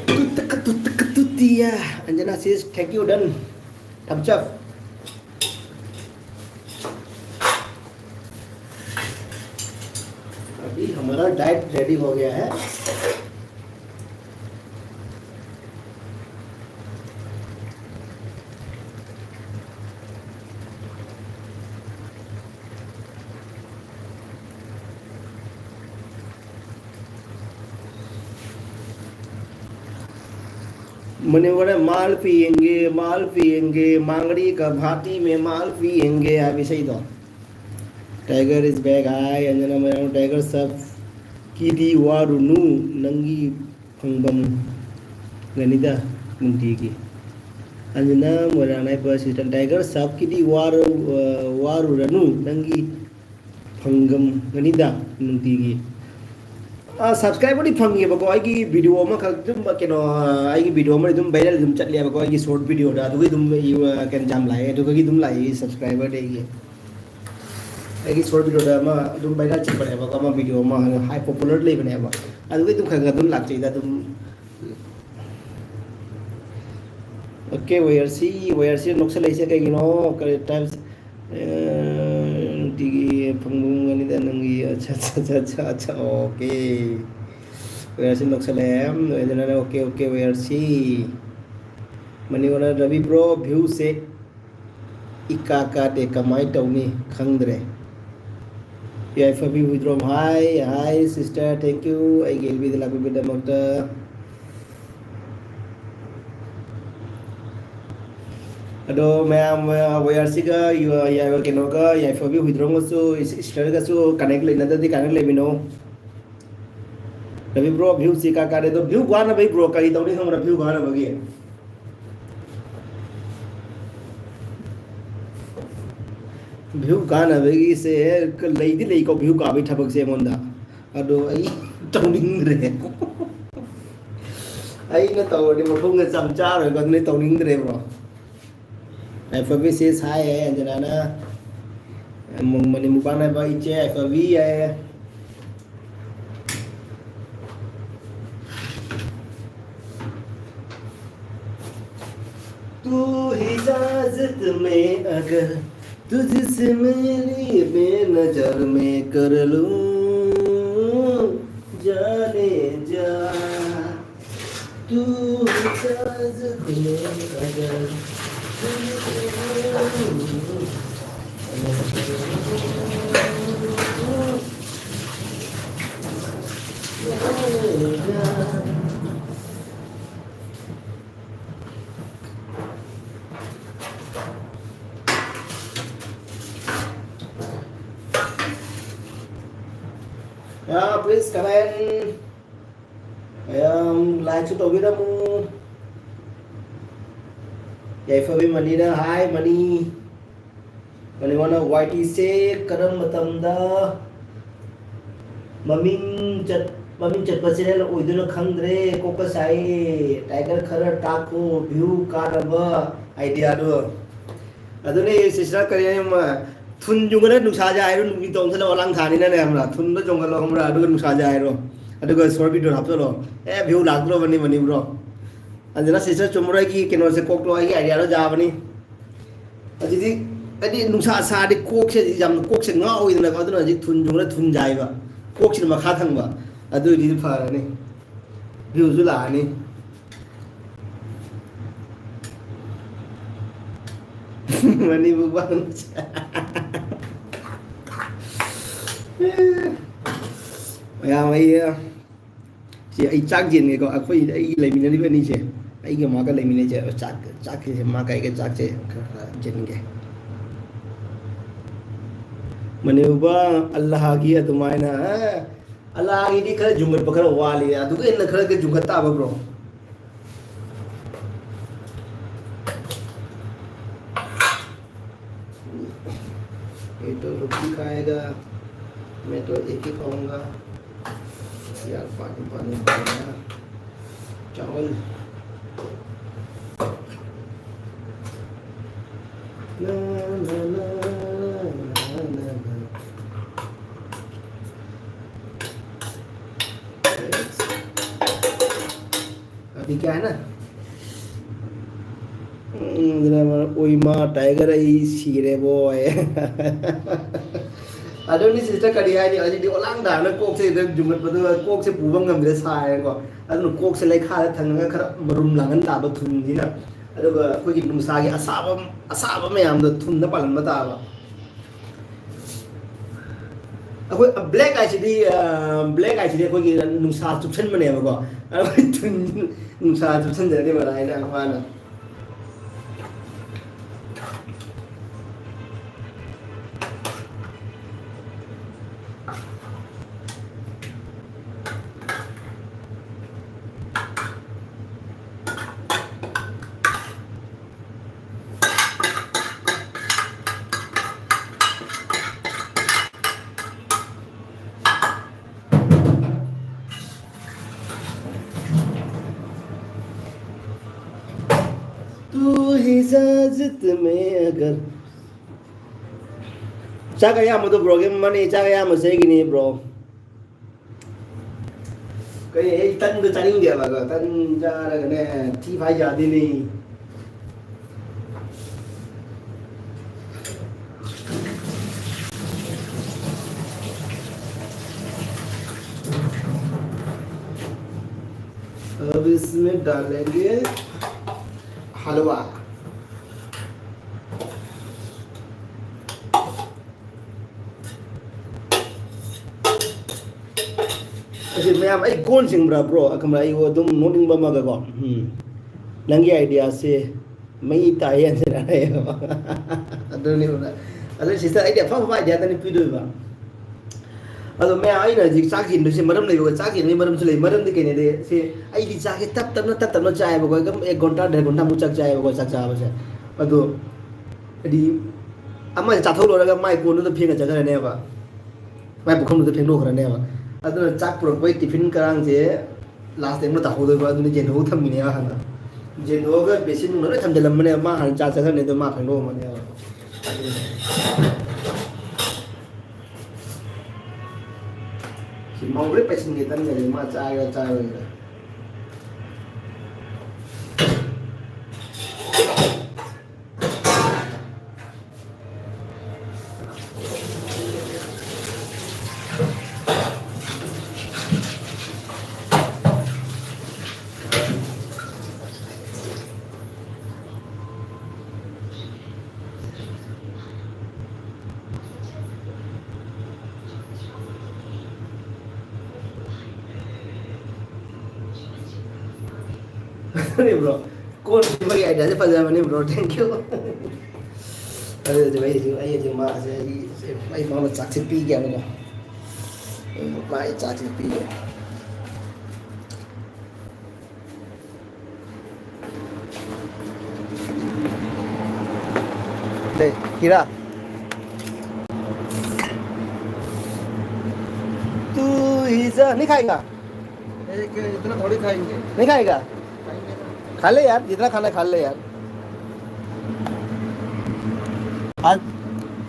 Tutka tutka tutia. Anjana says thank you, done. Thumbs up. अभी हमारा डाइट रेडी हो गया है। ꯃꯅꯤꯄꯨꯔꯗ ꯃꯥꯜ ꯄꯤꯌꯦꯡꯒꯦ, ꯃꯥꯜ ꯄꯤꯌꯦꯡꯒꯦ, ꯃꯥꯡꯒ꯭ꯔꯤ ꯀ ꯚꯥꯇꯤ ꯃꯦ ꯃꯥꯜ ꯄꯤꯌꯦꯡꯒꯦ ꯍꯥꯏꯕ ꯏꯁꯩꯗꯣ꯫ Tiger is back. Hi, Anjana Moirang. Tiger sub ꯀꯤꯗꯤ ꯋꯥꯔꯨꯅꯨ, ꯅꯪꯒꯤ ꯐꯪꯐꯝ ꯒꯅꯤꯗ ꯅꯨꯡꯇꯤꯒꯤ꯫ ꯑꯟꯖꯅꯥ ꯃꯣꯏꯔꯥꯡ ꯍꯥꯏꯕ assistant Tiger sub ꯀꯤꯗꯤ ꯋꯥꯔ-, ꯑ, ꯋꯥꯔꯨꯔꯅꯨ, ꯅꯪꯒꯤ ꯐꯪꯐꯝ ꯒꯅꯤꯗ ꯅꯨꯡꯇꯤꯒꯤ꯫ ꯑ, subscriber ꯗꯤ ꯐꯪꯉꯦꯕꯀꯣ, ꯑꯩꯒꯤ video ꯑꯃꯈꯛ ꯑꯗꯨꯝ, ꯀꯩꯅꯣ, ꯑ, ꯑꯩꯒꯤ video ꯑꯃ ꯑꯗꯨꯝ viral ꯑꯗꯨꯝ ꯆꯠꯂꯦꯕꯀꯣ, ꯑꯩꯒꯤ short video ꯗ, ꯑꯗꯨꯒꯤ ꯑꯗꯨꯝ, ꯑ, ꯀꯩꯅꯣ, ꯌꯥꯝ ꯂꯥꯛꯑꯦ, ꯑꯗꯨꯒꯤ ꯑꯗꯨꯝ ꯂꯥꯛꯑꯦ subscriber ꯗꯤ ꯑꯩꯒꯤ꯫ ꯑꯩꯒꯤ short video ꯗ ꯑꯃ ꯑꯗꯨꯝ viral ꯆꯠꯄꯅꯦꯕꯀꯣ, ꯑꯃ video ꯑꯃ high popular ꯂꯩꯕꯅꯦꯕ, ꯑꯗꯨꯒꯤ ꯑꯗꯨꯝ ꯈꯔ ꯈꯔ ꯑꯗꯨꯝ ꯂꯥꯛꯆꯩꯗ ꯑꯗꯨꯝ꯫ OK, ꯋꯦꯌꯔꯁꯤ, ꯋꯦꯌꯔꯁꯤ ꯅꯣꯛꯁꯜꯂꯛꯏꯁꯦ ꯀꯩꯒꯤꯅꯣ? ꯀꯔꯤ type, ꯑ, ꯅꯨꯡꯇꯤꯒꯤ ꯐꯪꯕ ꯉꯝꯒꯅꯤꯗ ꯅꯪꯒꯤ, ꯑꯠꯆꯥ, ꯑꯠꯆꯥ, ꯑꯠꯆꯥ, ꯑꯠꯆꯥ, ꯑꯠꯆꯥ, OK꯫ ꯋꯦꯌꯔꯁꯤ ꯅꯣꯛꯁꯜꯂꯛꯑꯦ, ꯑꯗꯨꯅ OK, OK, ꯋꯦꯌꯔꯁꯤ꯫ ꯃꯅꯤꯋꯥꯅ Ravi bro, view ꯁꯦ ꯏꯀꯥ ꯀꯥꯗꯦ, ꯀꯃꯥꯏ ꯇꯧꯅꯤ ꯈꯪꯗ꯭ꯔꯦ꯫ ꯌꯥꯏꯐꯕꯤ Huidrom, hi, hi sister, thank you ꯑꯩꯒꯤ L B ꯗ ꯂꯥꯛꯄꯤꯕꯒꯤꯗꯃꯛꯇ꯫ ꯑꯗꯣ ꯃꯌꯥꯝ, ꯑ, ꯋꯦꯌꯔꯁꯤꯒ, ꯌꯨ-, ꯌꯥꯏ-, ꯀꯩꯅꯣꯒ, ꯌꯥꯏꯐꯕꯤ ꯍꯨꯏꯗ꯭ꯔꯣꯝꯒꯁꯨ, ꯏꯁ-, sister ꯒꯁꯨ connect ꯂꯩꯅꯗ꯭ꯔꯗꯤ connect ꯂꯩꯃꯤꯟꯅꯧ꯫ Ravi bro, view ꯁꯤ ꯀꯥ ꯀꯥꯔꯦ꯫ ꯑꯗꯣ view ꯀꯥꯅꯕꯩ bro ꯀꯔꯤ ꯇꯧꯅꯤ ꯈꯪꯕ꯭ꯔꯥ? View ꯀꯥꯅꯕꯒꯤ, view ꯀꯥꯅꯕꯒꯤꯁꯦ ꯂꯩꯗꯤ ꯂꯩꯀꯣ, view ꯀꯥꯕꯒꯤ ꯊꯕꯛꯁꯦ ꯑꯩꯉꯣꯟꯗ꯫ ꯑꯗꯣ ꯑꯩ ꯇꯧꯅꯤꯡꯗ꯭ꯔꯦ꯫ ꯑꯩꯅ ꯇꯧꯔꯗꯤ ꯃꯐꯝꯒ ꯆꯥꯝ ꯆꯥꯔꯣꯏꯕ, ꯑꯗꯨꯅ ꯑꯩ ꯇꯧꯅꯤꯡꯗ꯭ꯔꯦ bro꯫ ꯑꯦꯜꯐꯥꯕꯦꯠꯁꯦ ꯁꯥꯏ ꯍꯥꯏ ꯑꯟꯖꯅꯥꯅ꯫ ꯃꯅꯤꯄꯨꯔ ꯄꯥꯟꯅꯕ ꯏꯆꯦ ꯑꯦꯜꯐꯥꯕꯤ ꯍꯥꯏ꯫ तू ही इजाजत में अगर तुझसे मेरी मैं नजर में कर लूं, जाने जा। तू इजाजत में अगर Yeah, please comment. ꯃꯌꯥꯝ like ꯁꯨ ꯇꯧꯕꯤꯔꯝꯃꯨ꯫ ꯌꯥꯏꯐꯕꯤ ꯃꯅꯤꯅ, "Hi ꯃꯅꯤ꯫ ꯃꯅꯤꯉꯣꯟꯗ ꯋꯥꯏ ꯇꯤ ꯁꯦ ꯀꯔꯝꯕ ꯃꯇꯝꯗ ꯃꯃꯤꯡ ꯆꯠ-, ꯃꯃꯤꯡ ꯆꯠꯄ ꯆꯦꯅꯦꯜ ꯑꯣꯏꯗꯣꯏꯅꯣ ꯈꯪꯗ꯭ꯔꯦ꯫ ꯀꯣꯛꯀ ꯁꯥꯏꯌꯦ꯫ ꯇꯥꯏꯒꯔ ꯈꯔ ꯇꯥꯛꯈꯣ꯫ ꯚ꯭ꯌꯨ ꯀꯥꯅꯕ ꯑꯥꯏꯗꯤꯌꯥꯗꯣ"꯫ ꯑꯗꯨꯅꯦ ꯁꯤꯁꯇꯔ, ꯀꯔꯤ ꯍꯥꯏ, ꯃ-, ꯊꯨꯟ ꯌꯨꯡꯉꯅ ꯅꯨꯡꯁꯥꯁꯦ ꯍꯥꯏꯔꯣ, ꯅꯨꯡꯊꯤꯟ ꯇꯧꯁꯜꯂ ꯋꯥꯂꯥꯡ ꯊꯥꯅꯤꯅꯅꯦ, ꯈꯪꯕ꯭ꯔꯥ? ꯊꯨꯟꯗ ꯆꯣꯡꯍꯜꯂꯣ, ꯈꯪꯕ꯭ꯔꯥ? ꯑꯗꯨꯒ ꯅꯨꯡꯁꯥꯁꯦ ꯍꯥꯏꯔꯣ, ꯑꯗꯨꯒ ꯁꯣꯔ ꯕꯤꯠꯇꯣ ꯍꯥꯞꯆꯜꯂꯣ꯫ ꯑꯦ, ꯚ꯭ꯌꯨ ꯂꯥꯛꯇ꯭ꯔꯣꯕꯅꯤ, ꯃꯅꯤꯄꯨꯔꯣ꯫ ꯑꯗꯨꯅ ꯁꯤꯁꯇꯔ ꯆꯨꯝꯕ꯭ꯔꯣ ꯑꯩꯒꯤ ꯀꯩꯅꯣꯁꯦ, ꯀꯣꯛꯇꯣ, ꯑꯩꯒꯤ ꯑꯥꯏꯗꯤꯌꯥꯗꯣ ꯌꯥꯕꯅꯤ? ꯑꯗꯨꯗꯤ, ꯍꯥꯏꯗꯤ ꯅꯨꯡꯁꯥ ꯁꯥꯔꯗꯤ ꯀꯣꯛꯁꯦ ꯌꯥꯝ, ꯀꯣꯛꯁꯦ ꯉꯥꯎꯋꯤꯗꯅꯀꯣ, ꯑꯗꯨꯅ ꯍꯧꯖꯤꯛ ꯊꯨꯟ ꯌꯨꯡꯉꯅ ꯊꯨꯟ ꯌꯥꯏꯕ, ꯀꯣꯛꯁꯤꯅ ꯃꯈꯥ ꯊꯪꯕ, ꯑꯗꯨꯏꯗꯤ ꯐꯔꯅꯤ, ꯚ꯭ꯌꯨꯁꯨ ꯂꯥꯛꯑꯅꯤ꯫ ꯃꯅꯤꯄꯨꯔ ꯄꯥꯂꯟ꯫ ꯃꯌꯥꯝ ꯑꯩ, ꯁꯤ ꯑꯩ ꯆꯥꯛ ꯌꯦꯟꯒꯦꯀꯣ꯫ ꯑꯩꯈꯣꯏ, ꯑꯩꯒꯤ ꯂꯩꯃꯤꯟꯅꯔꯤꯕ ꯑꯅꯤꯁꯦ, ꯑꯩꯒ ꯃꯥꯒ ꯂꯩꯃꯤꯟꯅꯩꯁꯦ, ꯆꯥꯛ, ꯆꯥꯛꯁꯦ ꯃꯥ ꯀꯩꯒ ꯆꯥꯛꯁꯦ ꯈꯔ ꯈꯔ ꯌꯦꯟꯒꯦ꯫ ꯃꯅꯤꯄꯨꯔ ꯑꯜꯂꯥꯍꯒꯤ ꯑꯗꯨꯃꯥꯏꯅ, ꯑ, ꯑꯜꯂꯥꯍꯒꯤꯗꯤ ꯈꯔ ꯌꯨꯡꯈꯠꯄ ꯈꯔ ꯋꯥꯠꯂꯤ, ꯑꯗꯨꯒ ꯍꯦꯟꯅ ꯈꯔ ꯈꯔ ꯌꯨꯡꯈꯠ ꯇꯥꯕ, ꯕ꯭ꯔꯣ꯫ ये तो रोटी खाएगा, मैं तो एक ही खाऊंगा। यार, पानी, पानी, पानी यार। चावल। ना, ना, ना, ना, ना, ना। अभी क्या है ना? ꯎꯝ, ꯑꯗꯨꯅ ꯃꯔꯝ, "ꯑꯣꯏꯃꯥ, ꯇꯥꯏꯒꯔ, ꯑꯩ ꯁꯤꯔꯦꯕꯣ" ꯍꯥꯏ꯫ ꯑꯗꯨꯅꯤ ꯁꯤꯁꯇꯔ, ꯀꯔꯤ ꯍꯥꯏꯅꯤ? ꯍꯧꯖꯤꯛꯇꯤ ꯑꯣꯂꯥꯡ ꯇꯥꯔꯅ ꯀꯣꯛꯁꯦ ꯍꯦꯛꯇ ꯌꯨꯡꯈꯠꯄꯗꯨꯒ ꯀꯣꯛꯁꯦ ꯄꯨꯕ ꯉꯝꯗ꯭ꯔꯦ, ꯁꯥꯏꯌꯦꯀꯣ꯫ ꯑꯗꯨꯅ ꯀꯣꯛꯁꯦ ꯂꯩꯈꯥꯗ ꯊꯝꯃꯒ ꯈꯔ ꯃꯔꯨꯝ ꯂꯥꯡꯍꯟ ꯇꯥꯕ ꯊꯨꯝꯁꯤꯅ꯫ ꯑꯗꯨꯒ ꯑꯩꯈꯣꯏꯒꯤ ꯅꯨꯡꯁꯥꯒꯤ ꯑꯁꯥꯕ, ꯑꯁꯥꯕ ꯃꯌꯥꯝꯗꯣ ꯊꯨꯝꯗ ꯄꯥꯜꯍꯟꯕ ꯇꯥꯕ꯫ ꯑꯩꯈꯣꯏ black eye ꯁꯤꯗꯤ, ꯑ, black eye ꯁꯤꯗꯤ ꯑꯩꯈꯣꯏꯒꯤ ꯅꯨꯡꯁꯥ ꯆꯨꯞꯁꯟꯕꯅꯦꯕꯀꯣ꯫ ꯑꯩꯈꯣꯏ ꯊꯨꯟ-, ꯅꯨꯡꯁꯥ ꯆꯨꯞꯁꯟꯖꯔꯗꯤ ꯃꯔꯥꯏꯅ ꯃꯥꯅ꯫ इजाजत में अगर ꯆꯥꯛ ꯑꯌꯥꯝꯕꯗꯣ ꯕ꯭ꯔꯣꯒꯤ ꯃꯅꯦ ꯆꯥꯛ ꯑꯌꯥꯝꯕꯁꯦ ꯑꯩꯒꯤꯅꯦ ꯕ꯭ꯔꯣ꯫ ꯀꯩ ꯑꯩ ꯇꯟꯗꯣ ꯆꯥꯅꯤꯡꯗꯦꯕ ꯑꯗꯣ ꯇꯟ ꯆꯥꯔꯒꯅꯦ ꯊꯤ ꯐꯥꯏ ꯌꯥꯗꯦꯅꯦ꯫ अब इसमें डालेंगे हलवा। ꯑꯁꯤ ꯃꯌꯥꯝ ꯑꯩ ꯀꯣꯟ ꯁꯤꯡꯕ꯭ꯔꯥ ꯕ꯭ꯔꯣ? ꯑꯈꯪꯕ꯭ꯔꯥ? ꯑꯩ ꯑꯗꯨꯝ ꯅꯣꯛꯅꯤꯡꯕ ꯑꯃꯒꯀꯣ꯫ ꯎꯝ꯫ ꯅꯪꯒꯤ ꯑꯥꯏꯗꯤꯌꯥꯁꯦ ꯃꯩ ꯇꯥꯏꯌꯦ ꯍꯥꯏꯅ ꯍꯥꯏꯌꯦꯕ꯫ ꯑꯗꯨꯅꯦꯕ꯫ ꯑꯗꯨ ꯁꯤꯁꯇꯔ ꯑꯩꯗꯤ ꯑꯐ ꯑꯐꯕ ꯑꯥꯏꯗꯤꯌꯥꯗꯅꯤ ꯄꯤꯗꯣꯏꯕ꯫ ꯑꯗꯣ ꯃꯌꯥꯝ ꯑꯩꯅ ꯍꯧꯖꯤꯛ ꯆꯥꯛ ꯍꯦꯟꯕꯁꯦ ꯃꯔꯝ ꯂꯩꯕ, ꯆꯥꯛ ꯍꯦꯟꯕꯒꯤ ꯃꯔꯝꯁꯨ ꯂꯩ꯫ ꯃꯔꯝꯗꯤ ꯀꯩꯅꯣꯗꯤ ꯁꯤ ꯑꯩꯗꯤ ꯆꯥꯛꯁꯦ ꯇꯞ ꯇꯞꯅ ꯇꯞ ꯇꯞꯅ ꯆꯥꯏꯌꯦꯕꯀꯣ꯫ ꯑꯗꯨꯝ ꯑꯦꯛ ꯘꯟꯇꯥ ꯗꯦꯔ ꯘꯟꯇꯥꯃꯨꯛ ꯆꯥꯛ ꯆꯥꯏꯌꯦꯕꯀꯣ ꯆꯥꯛ ꯆꯥꯕꯁꯦ꯫ ꯑꯗꯣ ꯍꯥꯏꯗꯤ ꯑꯃꯁꯦ ꯆꯥꯊꯣꯛ ꯂꯣꯏꯔꯒ ꯃꯥꯏ ꯀꯣꯟꯗꯨꯗ ꯐꯦꯡꯉ ꯆꯠꯈ꯭ꯔꯅꯦꯕ꯫ ꯃꯥꯏ ꯄꯨꯈꯝꯗꯨꯗ ꯐꯦꯡꯗꯣꯛꯈ꯭ꯔꯅꯦꯕ꯫ ꯑꯗꯨꯅ ꯆꯥꯛ ꯄꯨꯔꯛꯄꯩ ꯇꯤꯐꯤꯟ ꯀꯔꯥꯡꯁꯦ ꯂꯥꯁ ꯇꯥꯏꯝꯗ ꯇꯥꯍꯧꯗꯣꯏꯕ꯫ ꯑꯗꯨꯅ ꯌꯦꯟꯊꯣꯛꯑ ꯊꯝꯃꯤꯅꯦꯕ ꯍꯥꯟꯅ꯫ ꯌꯦꯟꯊꯣꯛꯑꯒ ꯕꯦꯁꯤꯟ ꯅꯨꯡ ꯂꯣꯏ ꯊꯝꯖꯤꯜꯂꯝꯕꯅꯦꯕ꯫ ꯃꯥ ꯍꯥꯟꯅ ꯆꯥ ꯆꯠꯈ꯭ꯔꯅꯤ ꯑꯗꯨ ꯃꯥ ꯐꯦꯡꯗꯣꯛꯑꯝꯃꯅꯦꯕ꯫ ꯁꯤ ꯃꯧ ꯂꯣꯏ ꯄꯩꯁꯤꯟꯒꯦ ꯇꯟꯒꯅꯤ ꯃꯥ ꯆꯥꯒꯦꯔꯥ ꯆꯥꯔꯣꯏꯒꯦꯔꯥ꯫ ꯑꯗꯨꯅꯤ ꯕ꯭ꯔꯣ꯫ ꯀꯣꯟ ꯁꯦꯝꯕꯒꯤ ꯑꯥꯏꯗꯤꯌꯥꯁꯦ ꯐꯖꯕꯅꯤ ꯕ꯭ꯔꯣ꯫ Thank you꯫ ꯑꯗꯨꯗꯤ ꯑꯩꯁꯨ ꯑꯩꯁꯨ ꯃꯥꯁꯦ ꯑꯩ ꯑꯩ ꯃꯉꯣꯟꯗ ꯆꯥꯛꯁꯦ ꯄꯤꯒꯦꯕꯀꯣ꯫ ꯃꯥꯒꯤ ꯆꯥꯛꯁꯦ ꯄꯤꯒꯦ꯫ ले, हीरा। तू ही जा, नहीं खाएगा? एक, इतना थोड़ी खाएंगे। नहीं खाएगा? खाएंगे ना। खा ले यार, जितना खाना है खा ले यार। आज,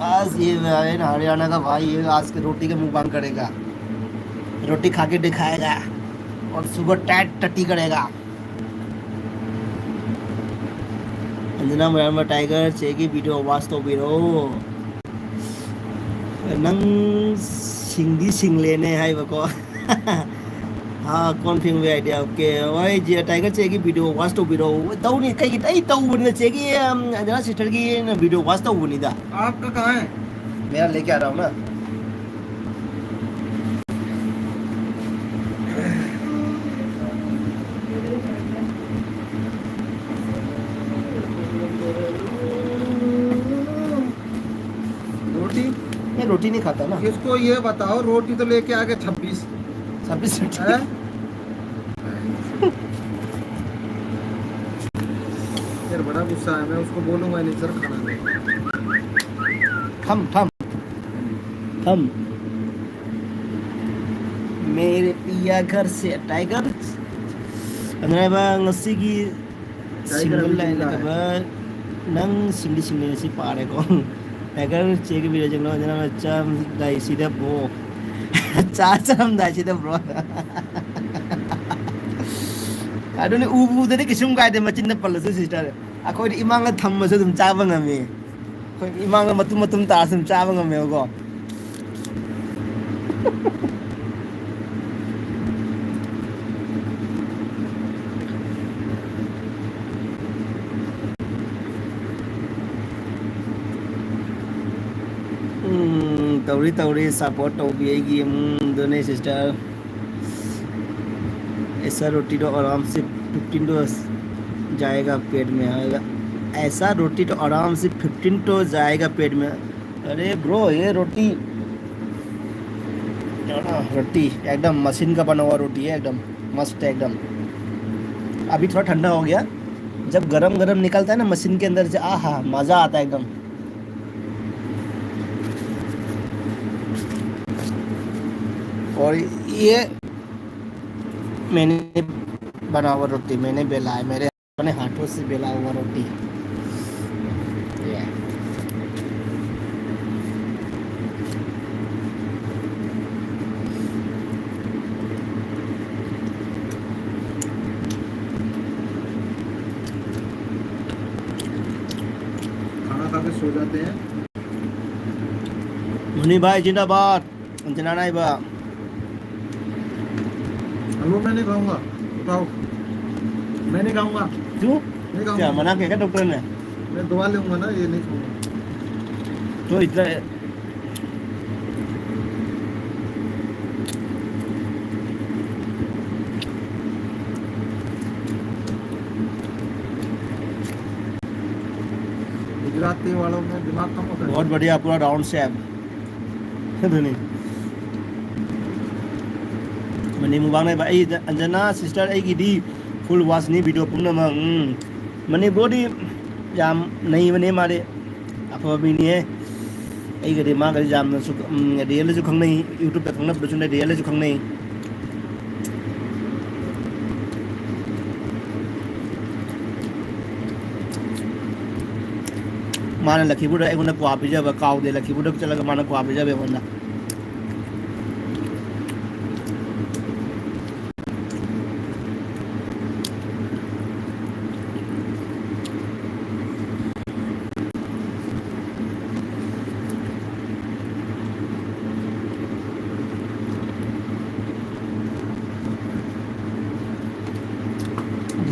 आज ये है ना हरियाणा का भाई, ये आज के रोटी के मुंह बांग करेगा, रोटी खा के दिखाएगा और सुबह टैट टट्टी करेगा। अंजना मोयामा टाइगर चे की वीडियो वाच ꯇꯧꯕꯤꯔꯣ꯫ ꯅꯪ ꯁꯤꯡꯗꯤ ꯁꯤꯡꯂꯦꯅꯦ ꯍꯥꯏꯕꯀꯣ꯫ ꯍꯥ, ꯀꯣꯟ ꯐꯦꯡꯕ ꯑꯥꯏꯗꯤꯌꯥ, ꯑꯣꯀꯦ꯫ ꯍꯣꯏ, ꯖꯦ ꯇꯥꯏꯒꯔ ꯆꯦꯒꯤ ꯚꯤꯗꯤꯑꯣ ꯋꯥꯆ ꯇꯧꯕꯤꯔꯛꯑꯣ꯫ ꯇꯧꯅꯤ, ꯀꯩꯒꯤ ꯑꯩ ꯇꯧꯕꯅꯤꯅ ꯆꯦꯒꯤ, ꯎꯝ, ꯑꯟꯖꯅꯥ ꯁꯤꯁꯇꯔꯒꯤ ꯚꯤꯗꯤꯑꯣ ꯋꯥꯆ ꯇꯧꯕꯅꯤꯗ꯫ आपका कहाँ है? मेरा लेके आ रहा हूँ ना। रोटी? मैं रोटी नहीं खाता ना। इसको ये बताओ, रोटी तो लेके आ गए छब्बीस। छब्बीस रोटी। हैं? यार, बड़ा गुस्सा है, मैं उसको बोलूंगा नहीं सर, खाना नहीं। थम, थम। थम। मेरे पिया घर से टाइगर। ꯑꯗꯨꯅꯦꯕ ꯉꯁꯤꯒꯤ ꯁꯤꯡꯒꯜ ꯂꯥꯏꯔꯕ ꯅꯪ ꯁꯤꯡꯗꯤ ꯁꯤꯡꯂꯦ ꯁꯤ ꯄꯥꯔꯦꯀꯣ꯫ ꯇꯥꯏꯒꯔ ꯆꯦꯒꯤ ꯚꯤꯗꯤꯑꯣꯁꯤꯡꯗꯣ ꯑꯗꯨꯅ ꯆꯥꯔꯝꯗꯥꯏꯁꯤꯗ ꯕ꯭ꯔꯣ꯫ ꯆꯥ ꯆꯥꯔꯝꯗꯥꯏꯁꯤꯗ ꯕ꯭ꯔꯣ꯫ ꯑꯗꯨꯅꯤ, ꯎꯕꯨ ꯎꯗꯗꯤ ꯀꯩꯁꯨꯝ ꯀꯥꯏꯗꯦ, ꯃꯆꯤꯟꯗ ꯄꯜꯂꯁꯨ ꯁꯤꯁꯇꯔ꯫ ꯑꯩꯈꯣꯏꯗꯤ ꯏꯃꯥꯡꯗ ꯊꯝꯃꯁꯨ ꯑꯗꯨꯝ ꯆꯥꯕ ꯉꯝꯃꯤ꯫ ꯑꯩꯈꯣꯏ ꯏꯃꯥꯡꯗ ꯃꯇꯨꯝ ꯃꯇꯨꯝ ꯇꯥꯔꯁꯨ ꯑꯗꯨꯝ ꯆꯥꯕ ꯉꯝꯃꯦꯕꯀꯣ꯫ ꯎꯝ, ꯇꯧꯔꯤ, ꯇꯧꯔꯤ, ꯁꯞꯄꯣꯔꯠ ꯇꯧꯕꯤ ꯑꯩꯒꯤ ꯏꯃꯨꯡꯗꯨꯅꯦ, ꯁꯤꯁꯇꯔ꯫ ऐसा रोटी तो आराम से फिफ्टीन तो जाएगा पेट में, ऐसा रोटी तो आराम से फिफ्टीन तो जाएगा पेट में। अरे ब्रो, ये रोटी, रोटी एकदम मशीन का बना हुआ रोटी है, एकदम मस्त है एकदम। अभी थोड़ा ठंडा हो गया, जब गरम गरम निकलता है ना मशीन के अंदर से, आहा, मज़ा आता है एकदम। और ये मैंने बना हुआ रोटी, मैंने बेला है, मेरे अपने हाथों से बेला हुआ रोटी। ये। हो जाते हैं। मुन्नी भाई जिंदाबाद। जनाना ही बा। हलवा मैं नहीं खाऊंगा, बताओ। मैं नहीं खाऊंगा। क्यों? नहीं खाऊंगा। क्या मना किया क्या डॉक्टर ने? मैं दवा लूंगा ना, ये नहीं खाऊंगा। तो इतना गुजराती वालों में दिमाग कम होता है। बहुत बढ़िया, पूरा राउंड शेप। ꯃꯅꯤ ꯃꯨꯛꯕꯥꯡꯅꯦꯕ꯫ ꯑꯩ ꯑꯟꯖꯅꯥ ꯁꯤꯁꯇꯔ, ꯑꯩꯒꯤꯗꯤ ꯐꯨꯜ ꯋꯥꯆꯅꯤ ꯚꯤꯗꯤꯑꯣ ꯄꯨꯝꯅꯃꯛ꯫ ꯎꯝ꯫ ꯃꯅꯤꯄꯨꯔꯗꯤ ꯌꯥꯝ ꯅꯩꯕꯅꯦ ꯃꯥꯗꯤ꯫ ꯑꯐꯕ ꯃꯤꯅꯤꯍꯦ꯫ ꯑꯩꯒꯗꯤ ꯃꯥꯒꯗꯤ ꯌꯥꯝꯅꯁꯨ, ꯎꯝ, ꯔꯤꯌꯦꯜꯗꯁꯨ ꯈꯪꯅꯩ, ꯌꯨꯇ꯭ꯌꯨꯕꯇ ꯈꯪꯅꯕꯗꯁꯨ ꯅꯠꯇꯦ, ꯔꯤꯌꯦꯜꯗꯁꯨ ꯈꯪꯅꯩ꯫ ꯃꯥꯅ ꯂꯛꯈꯤꯄꯨꯔꯗ ꯑꯩꯉꯣꯟꯗ ꯀ꯭ꯋꯥ ꯄꯤꯖꯕ ꯀꯥꯎꯗꯦ, ꯂꯛꯈꯤꯄꯨꯔꯗ ꯆꯠꯂꯒ ꯃꯥꯅ ꯀ꯭ꯋꯥ ꯄꯤꯖꯕ ꯑꯩꯉꯣꯟꯗ꯫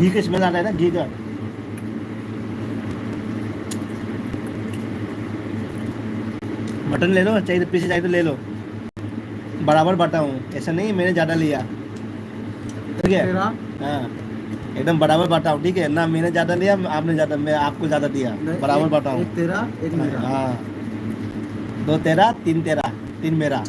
घी का स्मेल आ रहा है ना, घी का। मटन ले लो, चाहिए तो पीस चाहिए तो ले लो, बराबर बांटा हूँ, ऐसा नहीं मैंने ज़्यादा लिया। ठीक है? तेरा? हाँ, एकदम बराबर बांटा हूँ, ठीक है ना? मैंने ज़्यादा लिया, आपने ज़्यादा, मैं आपको ज़्यादा दिया, नहीं, बराबर एक, बांटा हूँ। एक तेरा, एक मेरा। हाँ, दो तेरा, तीन तेरा, तीन मेरा।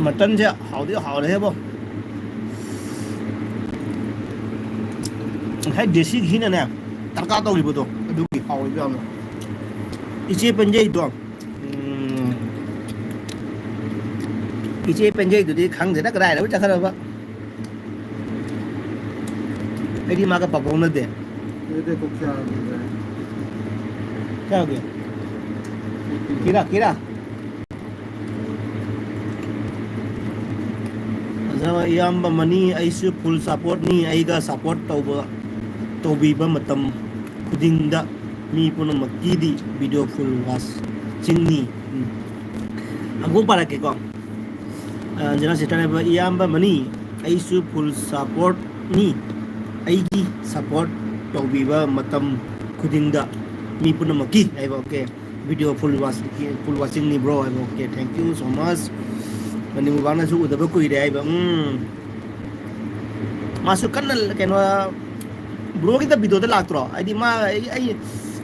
ꯃꯇꯟꯁꯦ ꯍꯥꯎꯗꯤ ꯍꯥꯎꯔꯦꯍꯦꯕꯣ꯫ ꯉꯁꯥꯏ ꯗꯦꯁꯤ ꯘꯤꯅꯅꯦ ꯇꯔꯀꯥ ꯇꯧꯈꯤꯕꯗꯣ, ꯑꯗꯨꯒꯤ ꯍꯥꯎꯔꯤꯕ ꯌꯥꯝꯅ꯫ ꯏꯆꯦ ꯄꯦꯟꯖꯩꯗꯣ, ꯎꯝ, ꯏꯆꯦ ꯄꯦꯟꯖꯩꯗꯨꯗꯤ ꯈꯪꯗꯦꯗ ꯀꯗꯥꯏꯗꯕꯨ ꯆꯠꯈ꯭ꯔꯕ꯫ ꯑꯩꯗꯤ ꯃꯥꯒ ꯄꯥꯎ ꯐꯥꯎꯅꯗꯦ꯫ ये देखो क्या आ गया है। क्या हो गया? कीड़ा, कीड़ा। ꯑꯗꯨꯅ ꯏꯌꯥꯝꯕ ꯃꯅꯤ, ꯑꯩꯁꯨ full supportꯅꯤ꯫ ꯑꯩꯒ support ꯇꯧꯕ, ꯇꯧꯕꯤꯕ ꯃꯇꯝ ꯈꯨꯗꯤꯡꯗ ꯃꯤ ꯄꯨꯝꯅꯃꯛꯀꯤꯗꯤ video full watchingꯅꯤ꯫ ꯎꯝ꯫ ꯑꯃꯨꯛ ꯄꯥꯔꯛꯀꯦꯀꯣ꯫ ꯑ, ꯖꯦꯅꯥ ꯁꯤꯁꯇꯔꯅ ꯍꯥꯏꯕ, "ꯏꯌꯥꯝꯕ ꯃꯅꯤ, ꯑꯩꯁꯨ full supportꯅꯤ꯫ ꯑꯩꯒꯤ support ꯇꯧꯕꯤꯕ ꯃꯇꯝ ꯈꯨꯗꯤꯡꯗ ꯃꯤ ꯄꯨꯝꯅꯃꯛꯀꯤ" ꯍꯥꯏꯕ, okay꯫ "Video full watch, full watchingꯅꯤ bro" ꯍꯥꯏꯕ, okay, thank you so much꯫ Mani ꯃꯨꯕꯥꯡꯅꯁꯨ ꯎꯗꯕ ꯀꯨꯏꯔꯦ ꯍꯥꯏꯕ, ꯎꯝ꯫ ꯃꯥꯁꯨ ꯀꯟꯅ ꯀꯩꯅꯣ, ꯕ꯭ꯔꯣꯒꯤꯗ videoꯗ ꯂꯥꯛꯇ꯭ꯔꯣ? ꯍꯥꯏꯗꯤ ꯃꯥ, ꯑꯩ, ꯑꯩ,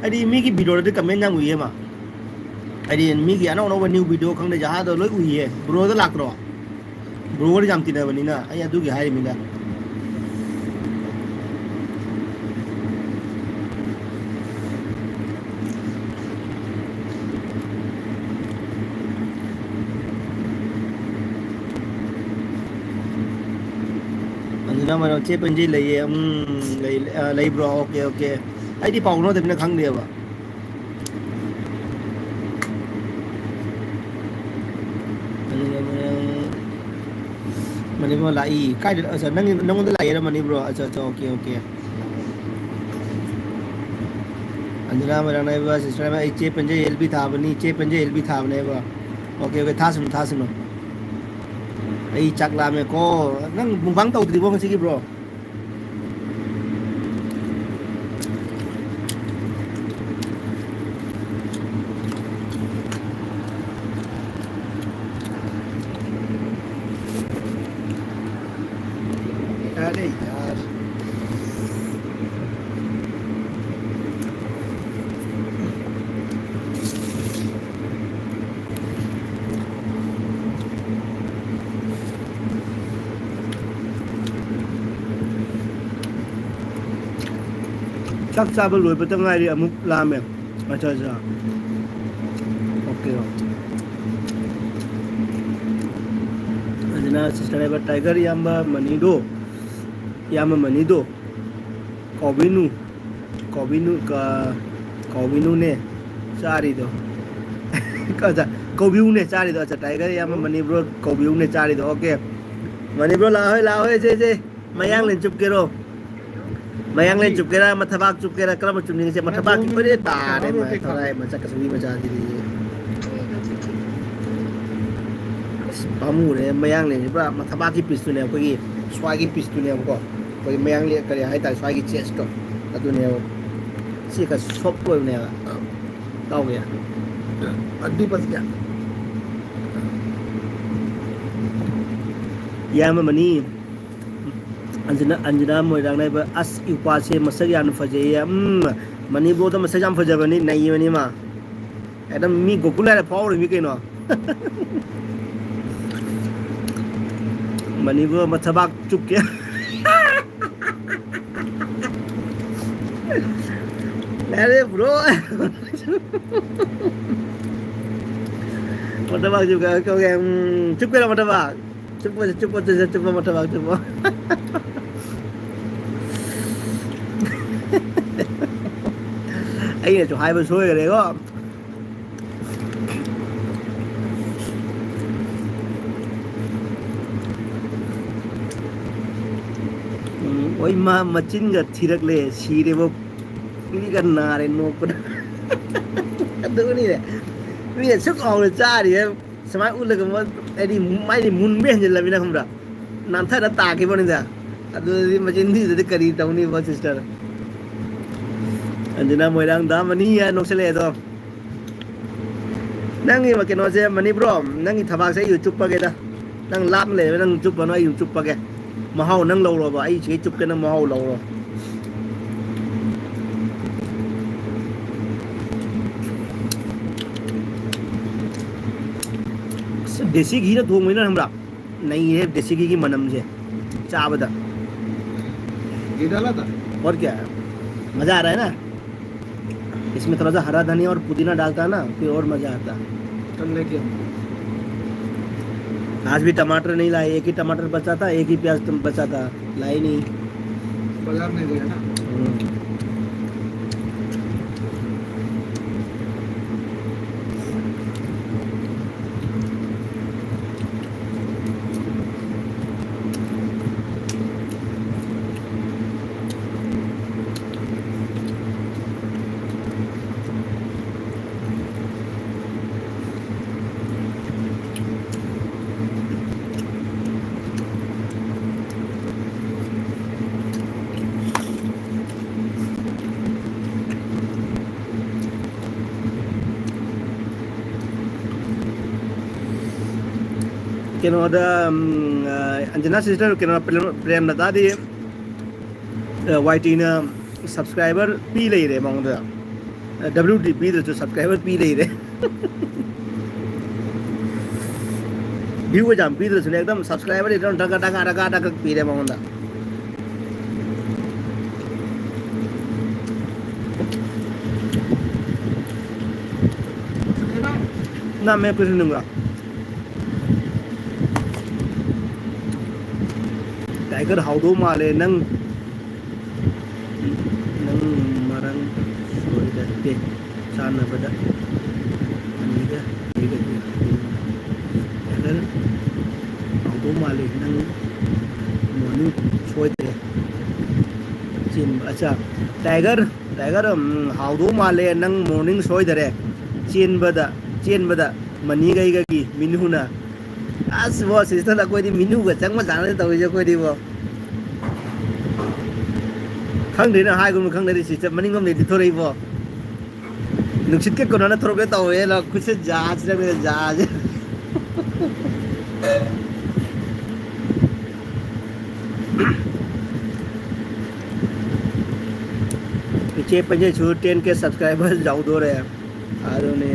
ꯍꯥꯏꯗꯤ ꯃꯤꯒꯤ videoꯗꯗꯤ comment ꯌꯥꯝ ꯎꯏꯌꯦ ꯃꯥ꯫ ꯍꯥꯏꯗꯤ ꯃꯤꯒꯤ ꯑꯅꯧ ꯑꯅꯧꯕ new video ꯈꯪꯗꯦ ꯖꯍꯥꯗꯣ ꯂꯣꯏ ꯎꯏꯌꯦ꯫ ꯕ꯭ꯔꯣꯗ ꯂꯥꯛꯇ꯭ꯔꯣ? ꯕ꯭ꯔꯣꯒꯗꯤ ꯌꯥꯝ ꯇꯤꯟꯅꯕꯅꯤꯅ ꯑꯩ ꯑꯗꯨꯒꯤ ꯍꯥꯏꯔꯤꯃꯤꯗ꯫ ꯑꯗꯨꯅ ꯃꯔꯝ ꯆꯦ ꯄꯟꯖꯤ ꯂꯩꯌꯦ꯫ ꯎꯝ, ꯂꯩ-, ꯑ, ꯂꯩꯕ꯭ꯔꯣ? Okay, okay꯫ ꯑꯩꯗꯤ ꯄꯥꯎ ꯐꯥꯎꯅꯗꯕꯅꯤꯅ ꯈꯪꯗꯦꯕ꯫ ꯑꯗꯨꯅ ꯃꯔꯝ ꯃꯅꯤꯄꯨꯔ ꯂꯥꯛꯏ꯫ ꯀꯥꯏꯗ? ꯑꯆꯥ, ꯅꯪꯒꯤ, ꯅꯪꯉꯣꯟꯗ ꯂꯥꯛꯏꯔ ꯃꯅꯤꯄꯨꯔ? ꯑꯆꯥ, ꯑꯆꯥ, okay, okay꯫ ꯑꯟꯖꯅꯥ ꯃꯣꯏꯔꯥꯡꯅꯥꯏꯕ, sister ꯑꯃ, ꯑꯩ ꯆꯦ ꯄꯟꯖꯩ ꯑꯦꯜ ꯕꯤ ꯊꯥꯕꯅꯤ, ꯆꯦ ꯄꯟꯖꯩ ꯑꯦꯜ ꯕꯤ ꯊꯥꯕꯅꯦꯕ꯫ Okay, okay, ꯊꯥꯁꯅꯨ, ꯊꯥꯁꯅꯨ꯫ ꯑꯩ ꯆꯥꯛ ꯂꯥꯝꯃꯦꯀꯣ꯫ ꯅꯪ mukbang ꯇꯧꯗ꯭ꯔꯤꯕꯣ ꯉꯁꯤꯒꯤ, bro? अरे यार। ꯆꯥꯛ ꯆꯥꯕ ꯂꯣꯏꯕꯇ ꯉꯥꯏꯔꯤ, ꯑꯃꯨꯛ ꯂꯥꯝꯃꯦ꯫ ꯑꯠꯆꯥ, ꯑꯠꯆꯥ꯫ Okay, okay꯫ ꯑꯗꯨꯅ sister ꯍꯥꯏꯕ tiger ꯏꯌꯥꯝꯕ ꯃꯅꯤꯗꯣ, ꯏꯌꯥꯝꯕ ꯃꯅꯤꯗꯣ, ꯀꯧꯕꯤꯅꯨ, ꯀꯧꯕꯤꯅꯨ, ꯀ-, ꯀꯧꯕꯤꯅꯨꯅꯦ ꯆꯥꯔꯤꯗꯣ꯫ ꯑꯠꯆꯥ, ꯀꯧꯕꯤꯌꯨꯅꯦ ꯆꯥꯔꯤꯗꯣ꯫ ꯑꯠꯆꯥ, Tiger ꯏꯌꯥꯝꯕ ꯃꯅꯤꯄꯨꯔ ꯀꯧꯕꯤꯌꯨꯅꯦ ꯆꯥꯔꯤꯗꯣ꯫ Okay꯫ ꯃꯅꯤꯄꯨꯔ ꯂꯥꯛꯑꯣꯍꯦ, ꯂꯥꯛꯑꯣꯍꯦ, ꯁꯦ, ꯁꯦ꯫ ꯃꯌꯥꯡꯂꯦꯟ ꯆꯨꯞꯀꯦꯔꯣ? ꯃꯌꯥꯡꯂꯦꯟ ꯆꯨꯞꯀꯦꯔꯥ, ꯃꯊꯕꯥꯛ ꯆꯨꯞꯀꯦꯔꯥ, ꯀꯔꯝꯕ ꯆꯨꯞꯅꯤꯡꯉꯤꯁꯦ? ꯃꯊꯕꯥꯛꯀꯤ ꯑꯣꯏꯔꯦ ꯇꯥꯔꯦ, ꯃꯥ ꯊꯔꯥꯏ ꯃꯆꯥ ꯀꯁꯨꯕꯤ ꯃꯆꯥꯁꯤꯗꯤ꯫ ꯑꯁ, ꯄꯥꯝꯃꯨꯔꯦ, ꯃꯌꯥꯡꯂꯦꯟꯁꯦ ꯄꯨꯔꯥ ꯃꯊꯕꯥꯛꯀꯤ piece ꯇꯨꯅꯦ, ꯑꯩꯈꯣꯏꯒꯤ ꯁ꯭ꯋꯥꯏꯒꯤ piece ꯇꯨꯅꯦꯕꯀꯣ꯫ ꯑꯩꯈꯣꯏ ꯃꯌꯥꯡꯂꯦꯟ ꯀꯔꯤ ꯍꯥꯏꯇꯥꯔꯦ, ꯁ꯭ꯋꯥꯏꯒꯤ chest ꯇꯣ ꯑꯗꯨꯅꯦꯕ꯫ ꯁꯤ ꯈꯔ soft ꯑꯣꯏꯕꯅꯦꯕ꯫ ꯇꯧꯒꯦ꯫ ꯑꯗꯨꯗꯤ ꯐꯖꯅ꯫ ꯏꯌꯥꯝꯕ ꯃꯅꯤ꯫ ꯑꯟꯖꯅꯥ, ꯑꯟꯖꯅꯥ ꯃꯣꯏꯔꯥꯡꯅꯩꯕ꯫ ꯑꯁ, ꯏꯄꯥꯁꯦ ꯃꯁꯛ ꯌꯥꯝꯅ ꯐꯖꯩꯌꯦ꯫ ꯎꯝ, ꯃꯅꯤꯄꯨꯔꯗ ꯃꯁꯛ ꯌꯥꯝ ꯐꯖꯕꯅꯤ, ꯅꯩꯕꯅꯤ ꯃꯥ꯫ ꯑꯦꯛꯗꯝ ꯃꯤ ꯒꯣꯀꯨꯜ ꯍꯥꯏꯅ ꯐꯥꯎꯔꯤꯃꯤ ꯀꯩꯅꯣ꯫ ꯃꯅꯤꯄꯨꯔ ꯃꯊꯕꯥꯛ ꯆꯨꯞꯀꯦ꯫ ꯌꯥꯔꯦ, bro꯫ ꯃꯊꯕꯥꯛ ꯆꯨꯞꯀꯦ, okay, okay, ꯎꯝ, ꯆꯨꯞꯀꯦꯔꯥ ꯃꯊꯕꯥꯛ? ꯆꯨꯞꯄꯁꯦ, ꯆꯨꯞꯄ, ꯆꯨꯞꯄ, ꯆꯨꯞꯄ, ꯃꯊꯕꯥꯛ ꯆꯨꯞꯄ꯫ ꯑꯩꯅꯁꯨ ꯍꯥꯏꯕ ꯁꯣꯏꯈꯔꯦꯀꯣ꯫ ꯎꯝ, ꯑꯣꯏ ꯃꯥ ꯃꯆꯤꯟꯒ ꯊꯤꯔꯛꯂꯦ, ꯁꯤꯔꯦꯕꯣ꯫ ꯃꯤꯒ ꯅꯥꯔꯦ ꯅꯣꯛꯄꯗ꯫ ꯑꯗꯨꯅꯤꯅꯦ꯫ ꯃꯤꯅ ꯁꯨꯛ ꯍꯥꯎꯅ ꯆꯥꯔꯤꯌꯦ꯫ ꯁꯨꯃꯥꯏꯅ ꯎꯠꯂꯒ ꯃ-, ꯍꯥꯏꯗꯤ ꯃꯥꯏꯗꯤ ꯃꯨꯟꯕ ꯍꯦꯟꯖꯤꯜꯂꯕꯅꯤꯅ ꯈꯪꯕ꯭ꯔꯥ? ꯅꯥꯟꯊꯔ ꯇꯥꯈꯤꯕꯅꯤꯗ꯫ ꯑꯗꯨꯗꯤ ꯃꯆꯤꯟ ꯊꯤꯗꯗꯤ ꯀꯔꯤ ꯇꯧꯅꯤꯕ, sister? ꯑꯗꯨꯅ ꯃꯣꯏꯔꯥꯡ ꯗꯥꯝ ꯑꯅꯤ ꯍꯥꯏ ꯅꯣꯛꯁꯤꯜꯂꯛꯑꯦ ꯑꯗꯣ꯫ ꯅꯪꯒꯤ ꯀꯩꯅꯣꯁꯦ, ꯃꯅꯤ bro, ꯅꯪꯒꯤ ꯊꯕꯥꯛꯁꯦ ꯑꯩ ꯆꯨꯞꯄꯒꯦꯗ꯫ ꯅꯪ ꯂꯥꯞꯅ ꯂꯩꯔꯦ, ꯅꯪ ꯆꯨꯞꯄꯅꯣ, ꯑꯩ ꯑꯗꯨꯝ ꯆꯨꯞꯄꯒꯦ꯫ ꯃꯍꯥꯎ ꯅꯪ ꯂꯧꯔꯣꯕ, ꯑꯩ ꯁꯤꯒꯩ ꯆꯨꯞꯀꯦ, ꯅꯪ ꯃꯍꯥꯎ ꯂꯧꯔꯣ꯫ ꯑꯁ, ꯗꯦꯁꯤ ꯘꯤꯅ ꯊꯣꯡꯕꯅꯤꯅ ꯈꯪꯕ꯭ꯔꯥ? ꯅꯩꯔꯦ ꯗꯦꯁꯤ ꯘꯤꯒꯤ ꯃꯅꯝꯁꯦ ꯆꯥꯕꯗ꯫ घी डाला था? और क्या है? मज़ा आ रहा है ना? इसमें थोड़ा सा हरा धनिया और पुदीना डालता है ना, फिर और मज़ा आता। कल लेके आऊंगा। आज भी टमाटर नहीं लाए, एक ही टमाटर बचा था, एक ही प्याज तुम बचा था, लाई नहीं। बाजार नहीं गया ना? ꯀꯩꯅꯣꯗ, ꯎꯝ, ꯑ, ꯑꯟꯖꯅꯥ sister, ꯀꯩꯅꯣ, ꯄ꯭ꯔꯦꯝ-, ꯄ꯭ꯔꯦꯝꯂꯇꯥꯗꯤ, ꯑ, ꯋꯥꯏ ꯇꯤꯅ subscriber ꯄꯤ ꯂꯩꯔꯦ ꯃꯉꯣꯟꯗ꯫ W D ꯄꯤꯗ꯭ꯔꯁꯨ subscriber ꯄꯤ ꯂꯩꯔꯦ꯫ View ꯒ ꯌꯥꯝ ꯄꯤꯗ꯭ꯔꯁꯨꯅꯦ, ꯑꯦꯛꯗꯝ subscriber ꯗꯤ ꯑꯗꯨꯝ ꯗꯒ ꯗꯒ ꯗꯒ ꯗꯒ ꯄꯤꯔꯦ ꯃꯉꯣꯟꯗ꯫ ꯅꯝꯃꯦ ꯄꯤꯔꯨꯅꯨꯒ꯫ Tiger ꯍꯥꯎꯗꯧ ꯃꯥꯜꯂꯦ ꯅꯪ꯫ ꯅꯪ ꯃꯔꯝ ꯁꯣꯏꯗꯠꯇꯦ ꯆꯥꯅꯕꯗ ꯑꯅꯤꯒ ꯑꯅꯤꯒꯗꯤ꯫ Tiger ꯍꯥꯎꯗꯧ ꯃꯥꯜꯂꯦ ꯅꯪ morning ꯁꯣꯏꯗ꯭ꯔꯦ꯫ ꯆꯦꯟꯕ, ꯑꯠꯆꯥ꯫ Tiger, Tiger, ꯎꯝ, ꯍꯥꯎꯗꯧ ꯃꯥꯜꯂꯦ ꯅꯪ morning ꯁꯣꯏꯗꯔꯦ꯫ ꯆꯦꯟꯕꯗ, ꯆꯦꯟꯕꯗ ꯃꯅꯤꯒꯩꯒꯒꯤ ꯃꯤꯅꯨꯅ꯫ ꯑꯁ ꯕꯣ, sister, ꯑꯩꯈꯣꯏꯗꯤ ꯃꯤꯅꯨꯒ ꯆꯪꯕ ꯆꯥꯅꯗ ꯇꯧꯔꯤꯁꯦ ꯑꯩꯈꯣꯏꯗꯤꯕꯣ꯫ ꯈꯪꯗ꯭ꯔꯦꯅ ꯍꯥꯏꯒꯨꯝꯅ ꯈꯪꯗ꯭ꯔꯗꯤ sister ꯃꯅꯤꯡꯂꯣꯝꯗꯩꯗꯤ ꯊꯣꯔꯛꯏꯕꯣ꯫ ꯅꯨꯡꯁꯤꯠꯀ ꯀꯣꯟꯅꯅ ꯊꯣꯔꯛꯀꯦ ꯇꯧꯋꯦ, ꯂꯣ, ꯈꯨꯠꯁꯦ ꯖꯥꯁꯤꯗ ꯖꯥꯁꯦ꯫ ꯏꯆꯦ ꯄꯟꯖꯦꯁꯨ ten K subscriber ꯌꯧꯗꯣꯔꯦ꯫ ꯑꯗꯨꯅꯦ꯫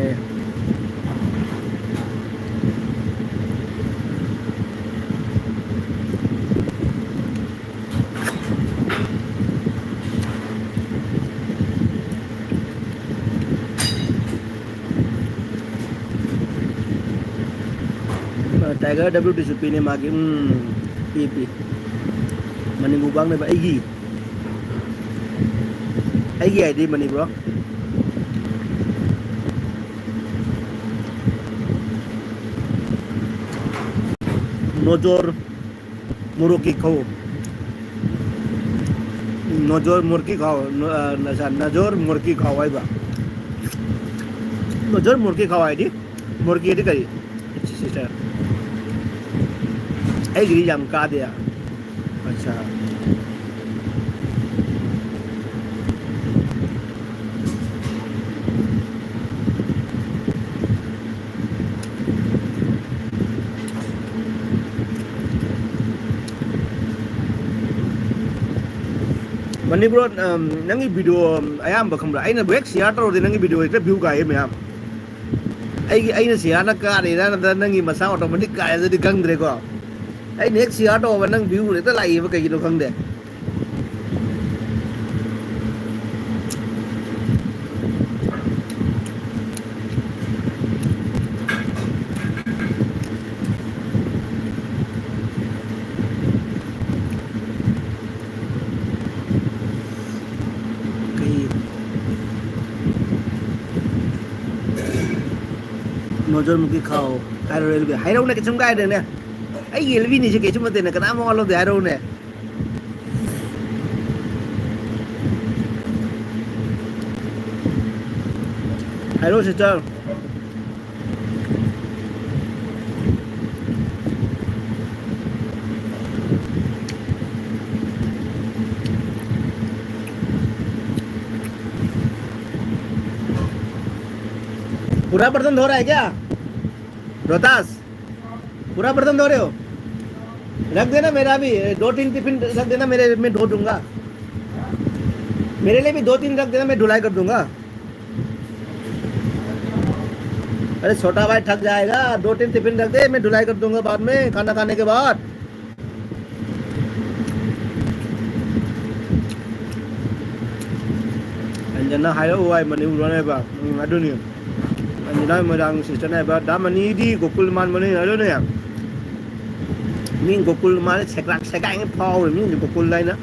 Tiger W T ꯁꯨ ꯄꯤꯅꯦ ꯃꯥꯒꯤ꯫ ꯎꯝ, ꯄꯤ, ꯄꯤ꯫ ꯃꯅꯤꯄꯨꯔ ꯄꯥꯡꯅꯕ ꯑꯩꯒꯤ꯫ ꯑꯩꯒꯤ ꯑꯥꯏ ꯗꯤ ꯃꯅꯤ, bro. ꯅꯣꯖꯣꯔ ꯃꯣꯔꯣꯛꯀꯤ ꯈꯧ꯫ ꯅꯣꯖꯣꯔ ꯃꯣꯔꯀꯤ ꯈꯥꯎ, ꯅ-, ꯑ, ꯅꯖ-, ꯅꯖꯣꯔ ꯃꯣꯔꯀꯤ ꯈꯥꯎ ꯍꯥꯏꯕ꯫ ꯅꯣꯖꯣꯔ ꯃꯣꯔꯀꯤ ꯈꯥꯎ ꯍꯥꯏꯗꯤ? ꯃꯣꯔꯀꯤ ꯍꯥꯏꯗꯤ ꯀꯔꯤ? Sister꯫ ꯑꯩꯒꯤꯗꯤ ꯌꯥꯝ ꯀꯥꯗꯦ꯫ ꯑꯠꯆꯥ꯫ ꯃꯅꯤꯄꯨꯔ, ꯎꯝ, ꯅꯪꯒꯤ video ꯑꯌꯥꯝꯕ ꯈꯪꯕ꯭ꯔꯥ? ꯑꯩꯅ ꯍꯦꯛ share ꯇꯧꯔꯗꯤ ꯅꯪꯒꯤ video ꯍꯦꯛꯇ view ꯀꯥꯏꯌꯦ ꯃꯌꯥꯝ꯫ ꯑꯩꯒꯤ, ꯑꯩꯅ share ꯅ ꯀꯥꯔꯤꯔꯥ ꯅꯠꯇ꯭ꯔꯒ ꯅꯪꯒꯤ ꯃꯁꯥ automatic ꯀꯥꯏ ꯑꯗꯨꯗꯤ ꯈꯪꯗ꯭ꯔꯦꯀꯣ꯫ ꯑꯩꯅ ꯍꯦꯛ share ꯇꯧꯕ ꯅꯪ view ꯍꯦꯛꯇ ꯂꯥꯛꯏꯕ ꯀꯩꯒꯤꯅꯣ ꯈꯪꯗꯦ꯫ ꯀꯩ? ꯅꯣꯖꯔꯃꯨꯛꯀꯤ ꯈꯥꯎ꯫ ꯍꯥꯏꯔꯛꯎꯅꯦ, ꯀꯩꯁꯨꯝ ꯀꯥꯏꯗꯦꯅꯦ꯫ ꯑꯩꯒꯤ ꯑꯦꯜꯕꯤꯅꯤꯁꯦ ꯀꯩꯁꯨ ꯅꯠꯇꯦꯅꯦ, ꯀꯅꯥꯝ ꯃꯋꯥ ꯂꯧꯗꯦ, ꯍꯥꯏꯔꯛꯎꯅꯦ꯫ ꯍꯥꯏꯔꯛꯑꯣ, sister꯫ पूरा बर्तन धो रहा है क्या, रोहतास? पूरा बर्तन धो रहे हो? रख देना मेरा भी, दो तीन टिफिन रख देना मेरे, मैं धो दूंगा। मेरे लिए भी दो तीन रख देना, मैं धुलाई कर दूंगा। अरे छोटा भाई थक जाएगा, दो तीन टिफिन रख दे, मैं धुलाई कर दूंगा बाद में, खाना खाने के बाद। ꯑꯟꯖꯅ ꯍꯥꯏꯔꯛꯎ ꯍꯥꯏ ꯃꯅꯤꯄꯨꯔ ꯍꯥꯏꯕ꯫ ꯎꯝ, ꯑꯗꯨꯅꯤ꯫ ꯑꯟꯖꯅ ꯃꯣꯏꯔꯥꯡ sister ꯅ ꯍꯥꯏꯕ, "ꯗꯥ ꯃꯅꯤꯗꯤ ꯒꯣꯀꯨꯜ ꯃꯥꯟꯕꯅꯤ", ꯑꯗꯨꯅꯦ꯫ ꯃꯤ ꯒꯣꯀꯨꯜ ꯃꯥꯜꯂꯦ, ꯁꯦꯀ꯭ꯔꯥꯛ ꯁꯦꯀꯥꯏꯅ ꯐꯥꯎꯔꯦ ꯃꯤ ꯒꯣꯀꯨꯜ ꯍꯥꯏꯅ꯫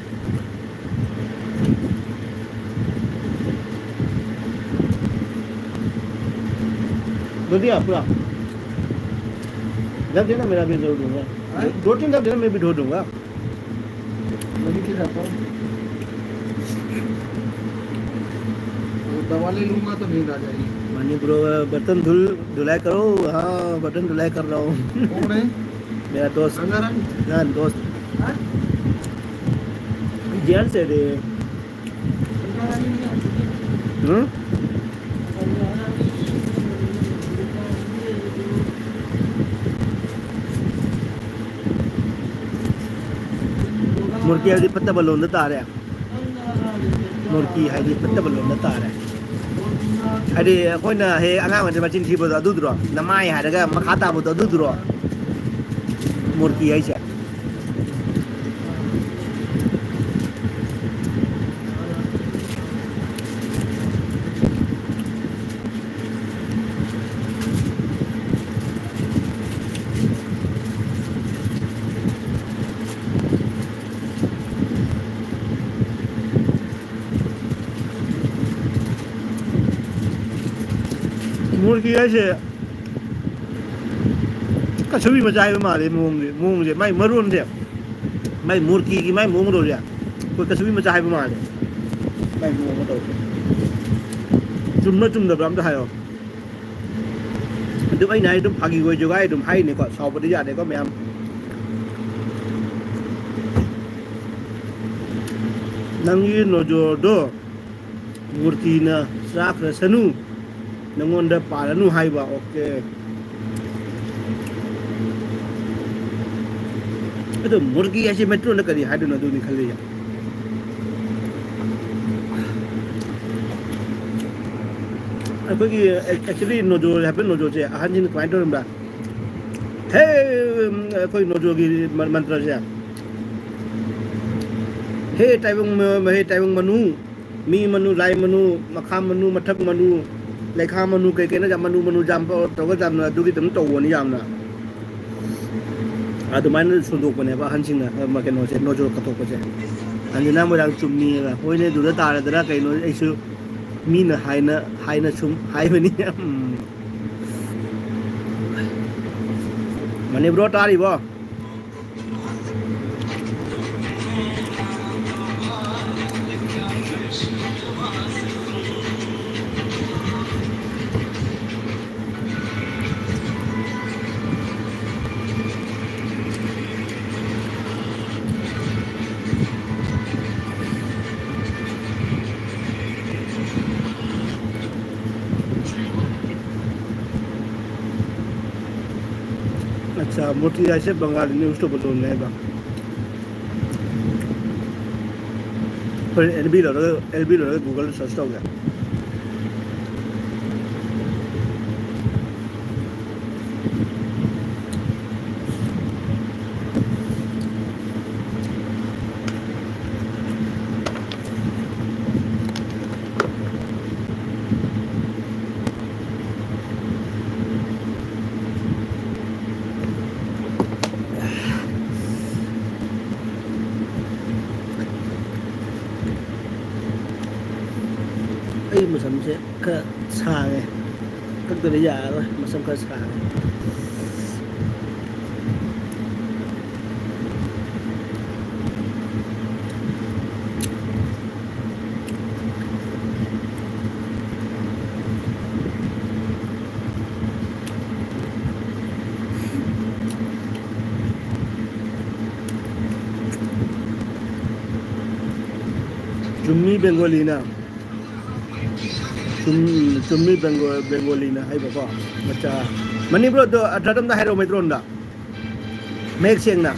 दो दिया पूरा। रख देना, मेरा भी धो दूंगा। हाँ? दो तीन रख देना, मैं भी धो दूंगा। वही के जाता हूँ। वो दवा ले लूंगा तो नींद आ जाएगी। मानी ब्रो, बर्तन धुल, धुलाई करो। हाँ, बर्तन धुलाई कर रहा हूँ। कौन है? मेरा दोस्त। गंगाराम? हाँ, दोस्त। हाँ? जेल से रे। हम्म? ꯃꯨꯔꯀꯤ ꯍꯥꯏꯗꯤ ꯐꯠꯇꯕ ꯂꯣꯟꯗ ꯇꯥꯔꯦ꯫ ꯃꯨꯔꯀꯤ ꯍꯥꯏꯗꯤ ꯐꯠꯇꯕ ꯂꯣꯟꯗ ꯇꯥꯔꯦ꯫ ꯍꯥꯏꯗꯤ ꯑꯩꯈꯣꯏꯅ ꯍꯦꯛ ꯑꯉꯥꯡ ꯑꯣꯏꯔꯤꯉꯩꯗ ꯃꯆꯤꯟ ꯊꯤꯕꯗꯣ ꯑꯗꯨꯗꯨꯔꯣ? ꯅꯃꯥꯏ ꯍꯥꯏꯔꯒ ꯃꯈꯥ ꯇꯥꯕꯗꯣ ꯑꯗꯨꯗꯨꯔꯣ? ꯃꯨꯔꯀꯤ ꯍꯥꯏꯁꯦ꯫ ꯃꯨꯔꯀꯤ ꯍꯥꯏꯁꯦ ꯀꯁꯨꯕꯤ ꯃꯆꯥ ꯍꯥꯏꯕ ꯃꯥꯜꯂꯦ ꯃꯑꯣꯡꯁꯦ, ꯃꯑꯣꯡꯁꯦ, ꯃꯥꯏ ꯃꯔꯣꯟꯁꯦ, ꯃꯥꯏ ꯃꯨꯔꯀꯤꯒꯤ ꯃꯥꯏ ꯃꯑꯣꯡ ꯇꯧꯁꯦ ꯑꯩꯈꯣꯏ ꯀꯁꯨꯕꯤ ꯃꯆꯥ ꯍꯥꯏꯕ ꯃꯥꯜꯂꯦ꯫ ꯃꯥꯏ ꯃꯑꯣꯡ ꯑꯃ ꯇꯧꯁꯦ꯫ ꯆꯨꯝꯕ꯭ꯔꯥ ꯆꯨꯝꯗꯕ꯭ꯔꯥ ꯑꯝꯇ ꯍꯥꯏꯌꯣ꯫ ꯑꯗꯨꯝ ꯑꯩꯅ ꯍꯥꯏ ꯑꯗꯨꯝ ꯐꯥꯒꯤ ꯑꯣꯏ ꯖꯣꯒꯥꯏ ꯑꯗꯨꯝ ꯍꯥꯏꯅꯤꯀꯣ, ꯁꯥꯎꯕꯗꯤ ꯌꯥꯗꯦꯀꯣ ꯃꯌꯥꯝ꯫ ꯅꯪꯒꯤ ꯅꯣꯖꯣꯔꯗꯣ ꯃꯨꯔꯇꯤꯅ ꯆꯥꯈ꯭ꯔꯁꯅꯨ, ꯅꯪꯉꯣꯟꯗ ꯄꯥꯜꯂꯅꯨ ꯍꯥꯏꯕ꯫ ꯑꯣꯀꯦ꯫ ꯑꯗꯣ ꯃꯨꯔꯒꯤ ꯍꯥꯏꯁꯦ ꯃꯩꯇꯩꯂꯣꯟꯗ ꯀꯔꯤ ꯍꯥꯏꯗꯣꯏꯅꯣ ꯑꯗꯨꯅꯤ ꯈꯜꯂꯤꯁꯦ꯫ ꯑꯩꯈꯣꯏꯒꯤ ꯑꯦꯛꯆꯨꯂꯤ ꯅꯣꯖꯣ ꯍꯥꯏꯕ ꯅꯣꯖꯣꯁꯦ ꯑꯍꯟꯁꯤꯡꯅ ꯀꯃꯥꯏꯅ ꯇꯧꯔꯝꯕ꯭ꯔꯥ? ꯍꯦ, ꯑꯩꯈꯣꯏ ꯅꯣꯖꯣꯒꯤ ꯃ-, ꯃꯟꯇ꯭ꯔꯁꯦ, "ꯍꯦ ꯇꯥꯏꯕꯪ ꯃ-, ꯍꯦ ꯇꯥꯏꯕꯪ ꯃꯅꯨ, ꯃꯤ ꯃꯅꯨ, ꯂꯥꯏ ꯃꯅꯨ, ꯃꯈꯥ ꯃꯅꯨ, ꯃꯊꯛ ꯃꯅꯨ, ꯂꯩꯈꯥ ꯃꯅꯨ", ꯀꯩ ꯀꯩꯅꯣ ꯌꯥꯝ ꯃꯅꯨ ꯃꯅꯨ ꯌꯥꯝ ꯇꯧꯔꯒ ꯌꯥꯝꯅ ꯑꯗꯨꯒꯤ ꯑꯗꯨꯝ ꯇꯧꯕꯅꯤ ꯌꯥꯝꯅ꯫ ꯑꯗꯨꯃꯥꯏꯅ ꯁꯟꯗꯣꯛꯄꯅꯦꯕ ꯑꯍꯟꯁꯤꯡꯅ, ꯑꯃ, ꯀꯩꯅꯣꯁꯦ, ꯅꯣꯖꯣ ꯀꯠꯊꯣꯛꯄꯁꯦ꯫ ꯑꯟꯖꯅꯥ ꯃꯣꯏꯔꯥꯡ ꯆꯨꯝꯃꯤꯑꯕ꯫ ꯍꯣꯏꯅꯦ, ꯑꯗꯨꯗ ꯇꯥꯔꯗ꯭ꯔꯥ ꯀꯩꯅꯣ, ꯑꯩꯁꯨ ꯃꯤꯅ ꯍꯥꯏꯅ, ꯍꯥꯏꯅ ꯁꯨꯝ ꯍꯥꯏꯕꯅꯤ꯫ ꯎꯝ꯫ ꯃꯅꯤ ꯕ꯭ꯔꯣ, ꯇꯥꯔꯤꯕꯣ? ꯑꯠꯆꯥ, ꯃꯣꯇꯤ ꯍꯥꯏꯁꯦ ꯕꯪꯒꯥꯂꯤ ꯅ꯭ꯌꯨꯁ ꯇꯧꯕ ꯂꯣꯟꯅꯦ ꯍꯥꯏꯕ꯫ ꯍꯣꯔꯦꯟ ꯑꯦꯜ ꯕꯤ ꯂꯣꯏꯔꯒ, ꯑꯦꯜ ꯕꯤ ꯂꯣꯏꯔꯒ ꯒꯨꯒꯜꯗ ꯁꯔꯁ ꯇꯧꯒꯦ꯫ ꯑꯩ ꯃꯁꯝꯁꯦ ꯈꯔ ꯁꯥꯡꯉꯦ꯫ ꯀꯛꯇꯗꯤ ꯌꯥꯔꯔꯣꯏ, ꯃꯁꯝ ꯈꯔ ꯁꯥꯡꯉꯦ꯫ ꯆꯨꯝꯃꯤ ꯕꯦꯡꯒꯣꯂꯤꯅ꯫ ꯆꯨꯝ-, ꯆꯨꯝꯃꯤ ꯕꯦꯡꯒꯣ-, ꯕꯦꯡꯒꯣꯂꯤꯅ ꯍꯥꯏꯕꯀꯣ꯫ ꯃꯆꯥ꯫ ꯃꯅꯤꯄꯨꯔꯗꯣ ꯑꯗ꯭ꯔꯗꯝꯗ ꯍꯥꯏꯔꯛꯑꯣ ꯃꯩꯇ꯭ꯔꯣꯟꯗ꯫ ꯃꯌꯦꯛ ꯁꯦꯡꯅ꯫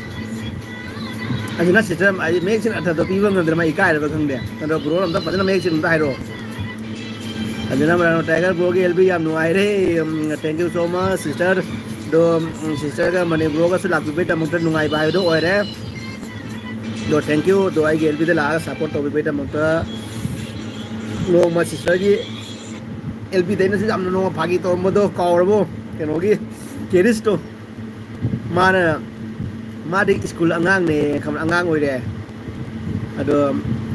ꯑꯗꯨꯅ ꯁꯤꯁꯇꯔ, ꯑꯩ ꯃꯌꯦꯛ ꯁꯦꯡꯅ ꯑꯔꯊꯗꯣ ꯄꯤꯕ ꯉꯝꯗ꯭ꯔꯦ, ꯃꯥ ꯏꯀꯥꯏꯔꯕ ꯈꯪꯗꯦ꯫ ꯑꯗꯣ ꯕ꯭ꯔꯣ ꯑꯝꯇ ꯐꯖꯅ ꯃꯌꯦꯛ ꯁꯦꯡꯅ ꯑꯝꯇ ꯍꯥꯏꯔꯛꯑꯣ꯫ ꯑꯗꯨꯅ ꯃꯔꯝ ꯇꯥꯏꯒꯔ ꯕ꯭ꯔꯣꯒꯤ ꯑꯦꯜ ꯕꯤ ꯌꯥꯝ ꯅꯨꯡꯉꯥꯏꯔꯦ꯫ ꯎꯝ, thank you so much, sister꯫ ꯑꯗꯣ, ꯎꯝ, ꯁꯤꯁꯇꯔꯒ ꯃꯅꯤ ꯕ꯭ꯔꯣꯒꯁꯨ ꯂꯥꯛꯄꯤꯕꯒꯤꯗꯃꯛꯇ ꯅꯨꯡꯉꯥꯏꯕ ꯍꯥꯏꯕꯗꯣ ꯑꯣꯏꯔꯦ꯫ ꯑꯗꯣ, thank you꯫ ꯑꯗꯣ, ꯑꯩꯒꯤ ꯑꯦꯜ ꯕꯤꯗ ꯂꯥꯛꯑꯒ ꯁꯞꯄꯣꯔꯠ ꯇꯧꯕꯤꯕꯒꯤꯗꯃꯛꯇ ꯅꯣꯡꯃ ꯁꯤꯁꯇꯔꯒꯤ ꯑꯦꯜ ꯕꯤꯗ ꯑꯩꯅꯁꯨ ꯌꯥꯝꯅ ꯅꯣꯡꯃ ꯐꯥꯒꯤ ꯇꯧꯔꯝꯕꯗꯣ ꯀꯥꯎꯔꯕꯣ? ꯀꯩꯅꯣꯒꯤ ꯀꯦꯔꯤꯁꯇꯣ꯫ ꯃꯥꯅ, ꯃꯥꯗꯤ ꯁ꯭ꯀꯨꯜ ꯑꯉꯥꯡꯅꯦ, ꯈꯪꯕ꯭ꯔꯥ? ꯑꯉꯥꯡ ꯑꯣꯏꯔꯦ꯫ ꯑꯗꯣ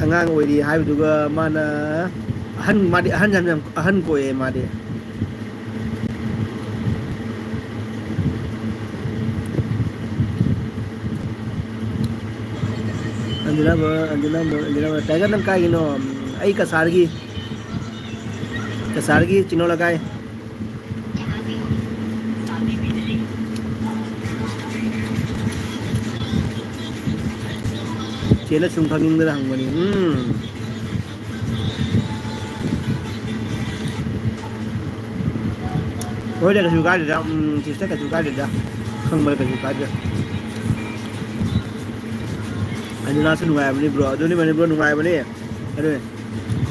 ꯑꯉꯥꯡ ꯑꯣꯏꯔꯤ ꯍꯥꯏꯕꯗꯨꯒ ꯃꯥꯅ ꯑꯍꯟ, ꯃꯥꯗꯤ ꯑꯍꯟ ꯌꯥꯝ, ꯌꯥꯝ ꯑꯍꯟ ꯀꯣꯏꯌꯦ ꯃꯥꯗꯤ꯫ ꯑꯟꯖꯅꯥ ꯕ꯭ꯔꯣ, ꯑꯟꯖꯅꯥ ꯕ꯭ꯔꯣ, ꯑꯟꯖꯅꯥ ꯕ꯭ꯔꯣ꯫ ꯇꯥꯏꯒꯔ, ꯅꯪ ꯀꯥꯏꯒꯤꯅꯣ? ꯑꯩ ꯀꯁꯥꯔꯒꯤ, ꯀꯁꯥꯔꯒꯤ ꯆꯤꯅꯣ ꯂꯒꯥꯏ꯫ ꯆꯦꯅ ꯁꯨꯝ ꯈꯪꯅꯤꯡꯗꯅ ꯍꯪꯕꯅꯤ꯫ ꯎꯝ꯫ ꯍꯣꯏꯗ, ꯀꯩꯁꯨ ꯀꯥꯏꯗꯦꯗ꯫ ꯎꯝ, sister, ꯀꯩꯁꯨ ꯀꯥꯏꯗꯦꯗ꯫ ꯈꯪꯕꯗ ꯀꯩꯁꯨ ꯀꯥꯏꯗꯦ꯫ ꯑꯗꯨꯅꯁꯨ ꯅꯨꯡꯉꯥꯏꯕꯅꯤ, bro꯫ ꯑꯗꯨꯅꯤ, ꯃꯅꯤ, bro, ꯅꯨꯡꯉꯥꯏꯕꯅꯤ꯫ ꯑꯗꯨꯅꯤ꯫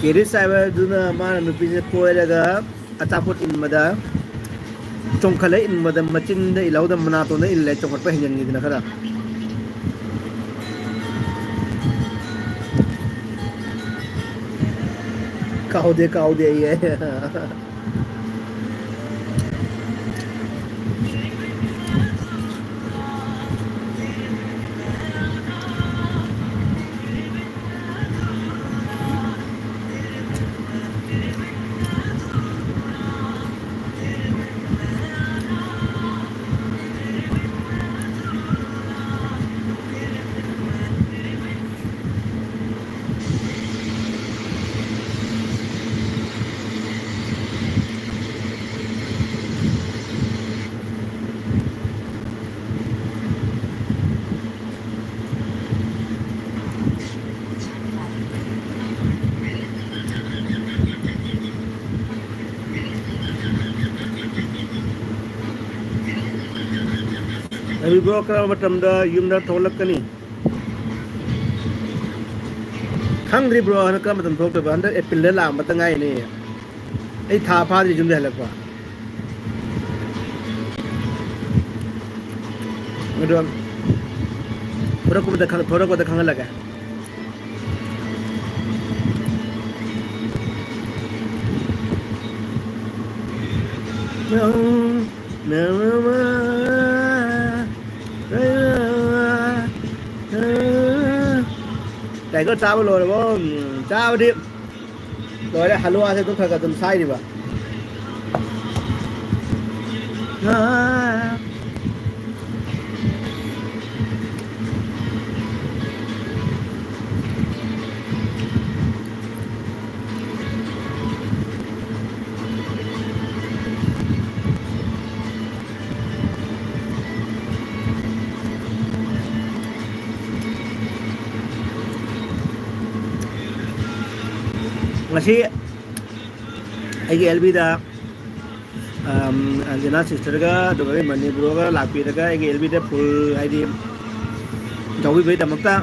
ꯀꯦꯔꯤꯁ ꯍꯥꯏꯕꯗꯨꯅ ꯃꯥꯅ ꯅꯨꯄꯤꯁꯦ ꯀꯣꯏꯔꯒ ꯑꯆꯥꯄꯣꯠ ꯏꯟꯕꯗ, ꯆꯣꯡꯈꯠꯂ ꯏꯟꯕꯗ ꯃꯆꯤꯟꯗ ꯏꯜꯍꯧꯗ ꯃꯅꯥꯇꯣꯟꯗ ꯏꯜꯂꯦ, ꯆꯣꯡꯈꯠꯄ ꯍꯦꯟꯖꯟꯈꯤꯗꯅ ꯈꯔ꯫ ꯀꯥꯎꯗꯦ, ꯀꯥꯎꯗꯦ, ꯑꯩ꯫ ꯑꯗꯨ bro, ꯀꯔꯝꯕ ꯃꯇꯝꯗ ꯌꯨꯝꯗ ꯊꯣꯛꯂꯛꯀꯅꯤ? ꯈꯪꯗ꯭ꯔꯤ bro, ꯍꯟꯗꯛ ꯀꯔꯝꯕ ꯃꯇꯝꯗ ꯊꯣꯛꯂꯛꯇꯣꯏꯕ? ꯍꯟꯗꯛ ꯑꯦꯄ꯭ꯔꯤꯜꯗ ꯂꯥꯛꯑꯝꯕꯇ ꯉꯥꯏꯔꯤꯅꯦ꯫ ꯑꯩ ꯊꯥ ꯐꯥꯗ꯭ꯔꯤ ꯌꯨꯝꯗ ꯍꯜꯂꯛꯄ꯫ ꯑꯗꯣ ꯊꯣꯔꯛꯄꯗ ꯈꯪ-, ꯊꯣꯔꯛꯄꯗ ꯈꯪꯍꯜꯂꯒꯦ꯫ Tiger ꯆꯥꯕ ꯂꯣꯏꯔꯕꯣ? ꯎꯝ, ꯆꯥꯕꯗꯤ ꯂꯣꯏꯔꯦ, ꯍꯜꯂꯨꯋꯥꯁꯦ ꯑꯗꯨꯝ ꯈꯔ ꯈꯔ ꯑꯗꯨꯝ ꯁꯥꯏꯔꯤꯕ꯫ ꯉꯁꯤ ꯑꯩꯒꯤ ꯑꯦꯜ ꯕꯤꯗ ꯑꯟꯖꯅꯥ ꯁꯤꯁꯇꯔꯒ ꯑꯗꯨꯒ ꯑꯩ ꯃꯅꯤꯄꯨꯔꯒ ꯂꯥꯛꯄꯤꯔꯒ ꯑꯩꯒꯤ ꯑꯦꯜ ꯕꯤꯗ ꯐꯨꯜ ꯍꯥꯏꯗꯤ ꯇꯧꯕꯤꯕꯒꯤꯗꯃꯛꯇ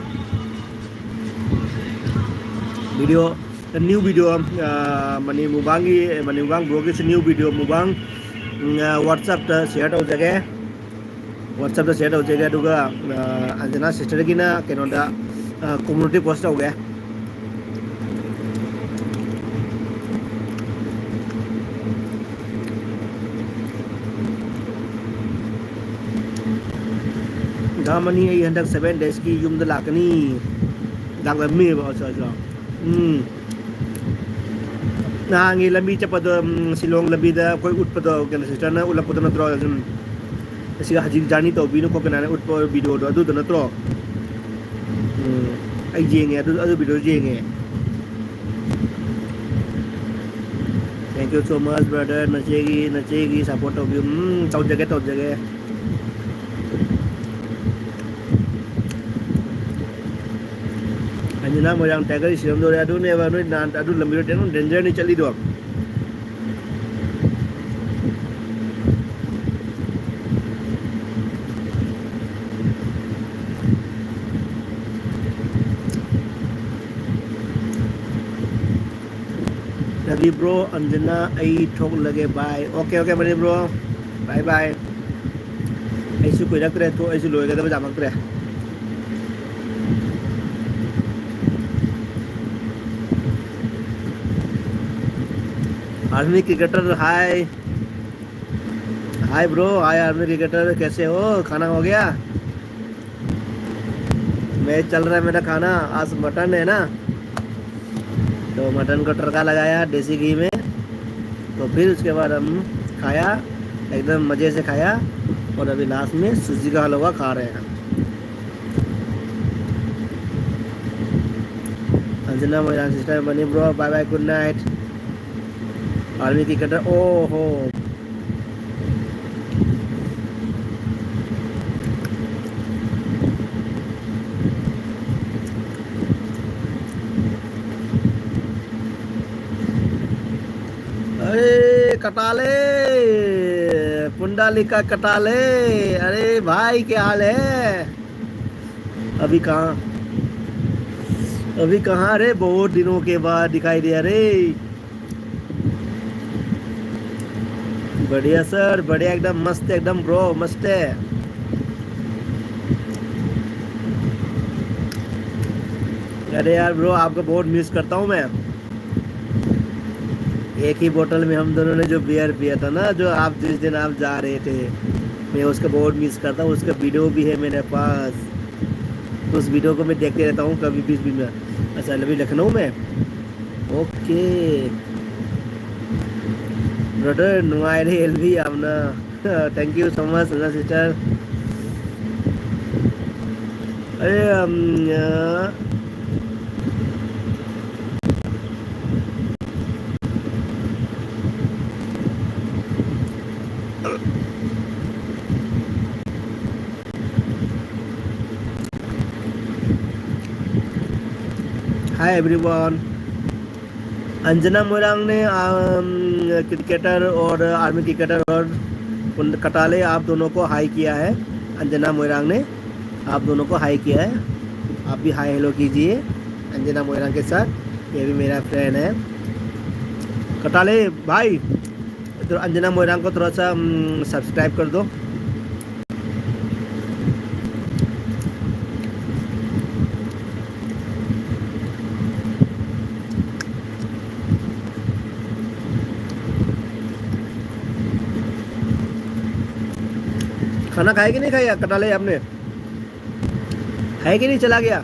ꯚꯤꯗꯤꯑꯣ ꯅ꯭ꯌꯨ ꯚꯤꯗꯤꯑꯣ ꯃꯅꯤ ꯃꯨꯕꯥꯡꯒꯤ ꯃꯅꯤ ꯃꯨꯕꯥꯡ ꯕ꯭ꯂꯣꯒꯤꯁꯨ ꯅ꯭ꯌꯨ ꯚꯤꯗꯤꯑꯣ ꯃꯨꯕꯥꯡ ꯋꯥꯠꯁꯑꯞꯇ ꯁꯤꯌꯔ ꯇꯧꯖꯒꯦ꯫ ꯋꯥꯠꯁꯑꯞꯇ ꯁꯤꯌꯔ ꯇꯧꯖꯒꯦ ꯑꯗꯨꯒ ꯑꯟꯖꯅꯥ ꯁꯤꯁꯇꯔꯒꯤꯅ ꯀꯩꯅꯣꯗ ꯀꯝꯃ꯭ꯌꯨꯅꯤꯇꯤ ꯄꯣꯁ ꯇꯧꯒꯦ꯫ ꯗꯥ ꯃꯅꯤ ꯑꯩ ꯍꯟꯗꯛ ꯁꯚꯦꯟ ꯗꯦꯖꯀꯤ ꯌꯨꯝꯗ ꯂꯥꯛꯀꯅꯤ꯫ ꯂꯥꯛꯂꯝꯃꯦꯕ ꯑꯠꯆꯥ ꯑꯠꯆꯥ꯫ ꯎꯝ꯫ ꯅꯍꯥꯟꯒꯤ ꯂꯝꯕꯤ ꯆꯠꯄꯗꯣ ꯁꯤꯂꯣꯡ ꯂꯝꯕꯤꯗ ꯑꯩꯈꯣꯏ ꯎꯠꯄꯗꯣ ꯀꯩꯅꯣ ꯁꯤꯁꯇꯔꯅ ꯎꯠꯂꯛꯄꯗꯣ ꯅꯠꯇ꯭ꯔꯣ? ꯑꯗꯨꯝ ꯑꯁꯤꯒ ꯍꯧꯖꯤꯛ ꯖꯔꯅꯤ ꯇꯧꯕꯤꯅ ꯈꯣꯠꯀꯅꯤ ꯍꯥꯏꯅ ꯎꯠꯄ ꯚꯤꯗꯤꯑꯣꯗꯣ ꯑꯗꯨꯗꯣ ꯅꯠꯇ꯭ꯔꯣ? ꯎꯝ꯫ ꯑꯩ ꯌꯦꯡꯉꯦ ꯑꯗꯨ ꯑꯗꯨ ꯚꯤꯗꯤꯑꯣ ꯌꯦꯡꯉꯦ꯫ Thank you so much brother, ꯅꯆꯦꯒꯤ ꯅꯆꯦꯒꯤ ꯁꯞꯄꯣꯔꯠ ꯇꯧꯕꯤꯌꯨ꯫ ꯎꯝ, ꯇꯧꯖꯒꯦ ꯇꯧꯖꯒꯦ꯫ ꯑꯅꯤꯅ ꯃꯣꯏꯔꯥꯡ ꯇꯥꯏꯒꯔ ꯁꯤꯔꯝꯗꯣꯔꯦ ꯑꯗꯨꯅꯦꯕ ꯅꯣꯏ ꯅꯍꯥꯟ ꯑꯗꯨ ꯂꯝꯕꯤꯗꯣ ꯗꯦꯟꯖꯔꯅꯤ ꯆꯠꯂꯤꯗꯣ꯫ ꯔꯕꯤ ꯕ꯭ꯔꯣ, ꯑꯟꯖꯅꯥ ꯑꯩ ꯊꯣꯛꯂꯒꯦ ꯕꯥꯏ꯫ ꯑꯣꯀꯦ ꯑꯣꯀꯦ ꯃꯅꯤ ꯕ꯭ꯔꯣ, ꯕꯥꯏ ꯕꯥꯏ꯫ ꯑꯩꯁꯨ ꯀꯨꯏꯔꯛꯇ꯭ꯔꯦ ꯊꯣꯛ ꯑꯩꯁꯨ ꯂꯣꯏꯒꯗꯕ ꯌꯥꯝꯃꯛꯇ꯭ꯔꯦ꯫ Army cricketer hi. Hi bro, hi army cricketer, कैसे हो? खाना हो गया? मैं चल रहा है मेरा खाना। आज मटन है ना, तो मटन को तड़का लगाया देसी घी में। तो फिर उसके बाद हम खाया, एकदम मज़े से खाया। और अभी लास्ट में सूजी का हलवा खा रहे हैं। Anjana, my sister, Mani bro, bye bye, good night। Army की कटर, ओहो। कटाले, पुंडलिका कटाले। अरे भाई, क्या हाल है? अभी कहाँ, अभी कहाँ रे? बहुत दिनों के बाद दिखाई दिया रे। बढ़िया सर, बढ़िया, एकदम मस्त, एकदम ब्रो, मस्त है। अरे यार ब्रो, आपको बहुत मिस करता हूँ मैं। एक ही बोतल में हम दोनों ने जो बियर पिया था ना, जो आप जिस दिन आप जा रहे थे, मैं उसका बहुत मिस करता हूँ। उसका वीडियो भी है मेरे पास, उस वीडियो को मैं देखते रहता हूँ कभी बीच बीच में। अच्छा, अभी लखनऊ में। ओके ब्रदर, नुआरे एलवी आपना। Thank you so much, brother, sister. अरे, अम, अ, Hi everyone. अंजना मोरांग ने, अम, क्रिकेटर और आर्मी क्रिकेटर और उन कटाले, आप दोनों को हाई किया है। अंजना मोरांग ने आप दोनों को हाई किया है, आप भी हाई हेलो कीजिए अंजना मोरांग के साथ। ये भी मेरा फ्रेंड है कटाले भाई। तो अंजना मोरांग को थोड़ा सा सब्सक्राइब कर दो। खाना खाया कि नहीं खाया कटाले आपने? है कि नहीं, चला गया?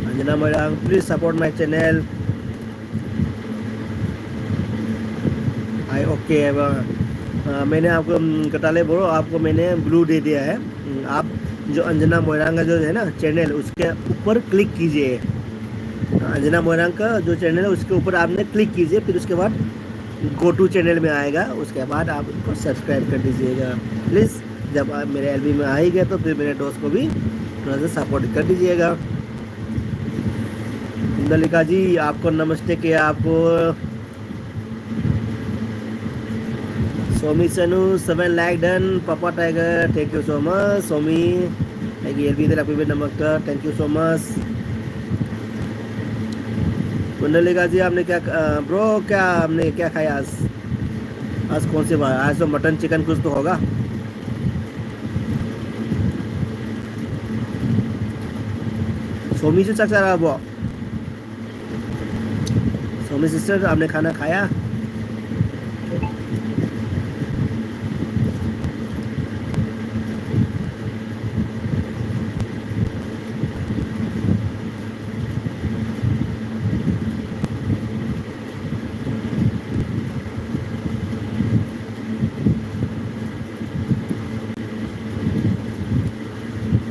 Anjana madam, please support my channel. I okay. मैंने आपको, हम्म, कटाले ब्रो, आपको मैंने ब्लू दे दिया है। हम्म, आप जो अंजना मोइरांग का जो है ना चैनल, उसके ऊपर क्लिक कीजिए। अंजना मोइरांग का जो चैनल है, उसके ऊपर आपने क्लिक कीजिए, फिर उसके बाद गो टू चैनल में आएगा, उसके बाद आप उसको सब्सक्राइब कर दीजिएगा प्लीज़। जब आप मेरे एलबी में आएगा तो फिर मेरे दोस्त को भी थोड़ा सा सपोर्ट कर दीजिएगा। नलिका जी, आपको नमस्ते किया आपको। Somi Sanu, seven lakh done. Papa Tiger, thank you so much. Somi, thank you. Thank you so much. Kundalika जी, आपने क्या, ब्रो, क्या आपने क्या खाया आज? आज कौन सी बार? आज तो मटन चिकन कुछ तो होगा। सोमी से चक रहा वो। सोमी सिस्टर, आपने खाना खाया?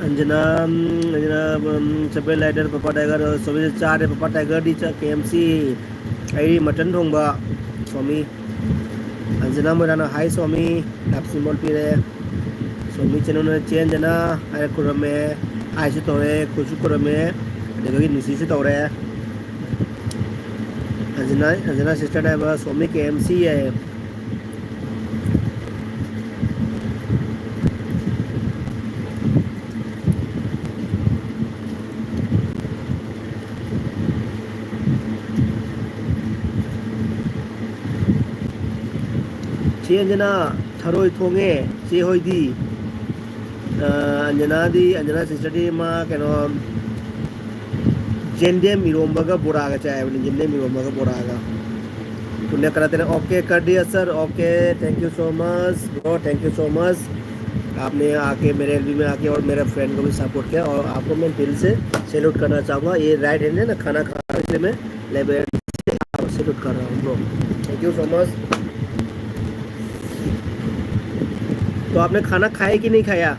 अंजना, अंजना, सफेद लाइटर, पप्पा टाइगर, सोमी से चार है, पप्पा टाइगर डी, के एम सी, ꯑꯩ ꯃꯇꯟ ꯊꯣꯡꯕ, ꯁꯣꯃꯤ꯫ ꯑꯟꯖꯅꯥ ꯃꯣꯏꯔꯥꯅ, "ꯍꯥꯏ ꯁꯣꯃꯤ, ꯂꯥꯞꯁꯤ ꯃꯣꯜ ꯄꯤꯔꯦ"꯫ ꯁꯣꯃꯤ ꯆꯦꯅꯨꯅ, "ꯆꯦ ꯑꯟꯖꯅꯥ" ꯍꯥꯏꯔ ꯈꯨꯔꯝꯃꯦ, ꯍꯥꯏꯁꯨ ꯇꯧꯔꯦ, ꯈꯨꯠꯁꯨ ꯈꯨꯔꯝꯃꯦ, ꯑꯗꯨꯗꯒꯤ ꯅꯨꯡꯁꯤꯁꯨ ꯇꯧꯔꯦ꯫ ꯑꯟꯖꯅꯥ, ꯑꯟꯖꯅꯥ ꯁꯤꯁꯇꯔꯅ ꯍꯥꯏꯕ, "ꯁꯣꯃꯤ ꯀꯦ ꯑꯦꯝ ꯁꯤ" ꯍꯥꯏꯌꯦ꯫ ꯆꯦ ꯑꯟꯖꯅꯥ, ꯊꯔꯣꯏ ꯊꯣꯡꯉꯦ꯫ ꯆꯦ ꯍꯣꯏꯗꯤ? ꯑ, ꯑꯟꯖꯅꯥꯗꯤ, ꯑꯟꯖꯅꯥ ꯁꯤꯁꯇꯔꯗꯤ ꯃꯥ ꯀꯩꯅꯣ, ꯌꯦꯟꯗꯦꯝ ꯏꯔꯣꯝꯕꯒ ꯕꯣꯔꯥꯒ ꯆꯥꯏ ꯍꯥꯏꯕꯅꯤ, ꯌꯦꯟꯗꯦꯝ ꯏꯔꯣꯝꯕꯒ ꯕꯣꯔꯥꯒ꯫ पुण्य कराते रहे। ओके कर दिया sir, okay, thank you so much bro, thank you so much। आपने आके मेरे एलबी में आके और मेरे फ्रेंड को भी सपोर्ट किया, और आपको मैं दिल से सैल्यूट करना चाहूँगा। ये राइट हैंड है ना, खाना खा रहा हूँ, इसलिए मैं लेफ्ट हैंड से आपको सैल्यूट कर रहा हूँ bro. Thank you so much. तो आपने खाना खाया कि नहीं खाया?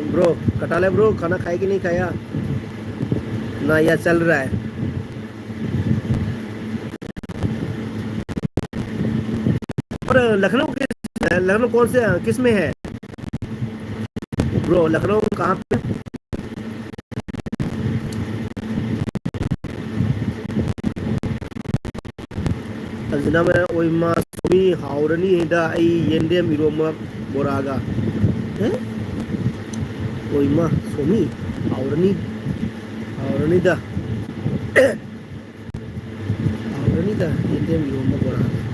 ब्रो, कटाले ब्रो, खाना खाया कि नहीं खाया? ना, या चल रहा है। लखनऊ किस, लखनऊ कौन से, किस में है ब्रो? लखनऊ कहाँ पे? ꯑꯟꯖꯅꯥ ꯃꯣꯏꯔꯥꯡ, ꯑꯣꯏꯃꯥ ꯁꯣꯃꯤ, ꯍꯥꯎꯔꯅꯤꯗ ꯑꯩ ꯌꯦꯟꯗꯦꯝ ꯏꯔꯣꯝꯕ ꯕꯣꯔꯥꯒ꯫ ꯑꯦ? ꯑꯣꯏꯃꯥ ꯁꯣꯃꯤ, ꯍꯥꯎꯔꯅꯤ, ꯍꯥꯎꯔꯅꯤꯗ꯫ ꯍꯥꯎꯔꯅꯤꯗ ꯌꯦꯟꯗꯦꯝ ꯏꯔꯣꯝꯕ ꯕꯣꯔꯥꯒ꯫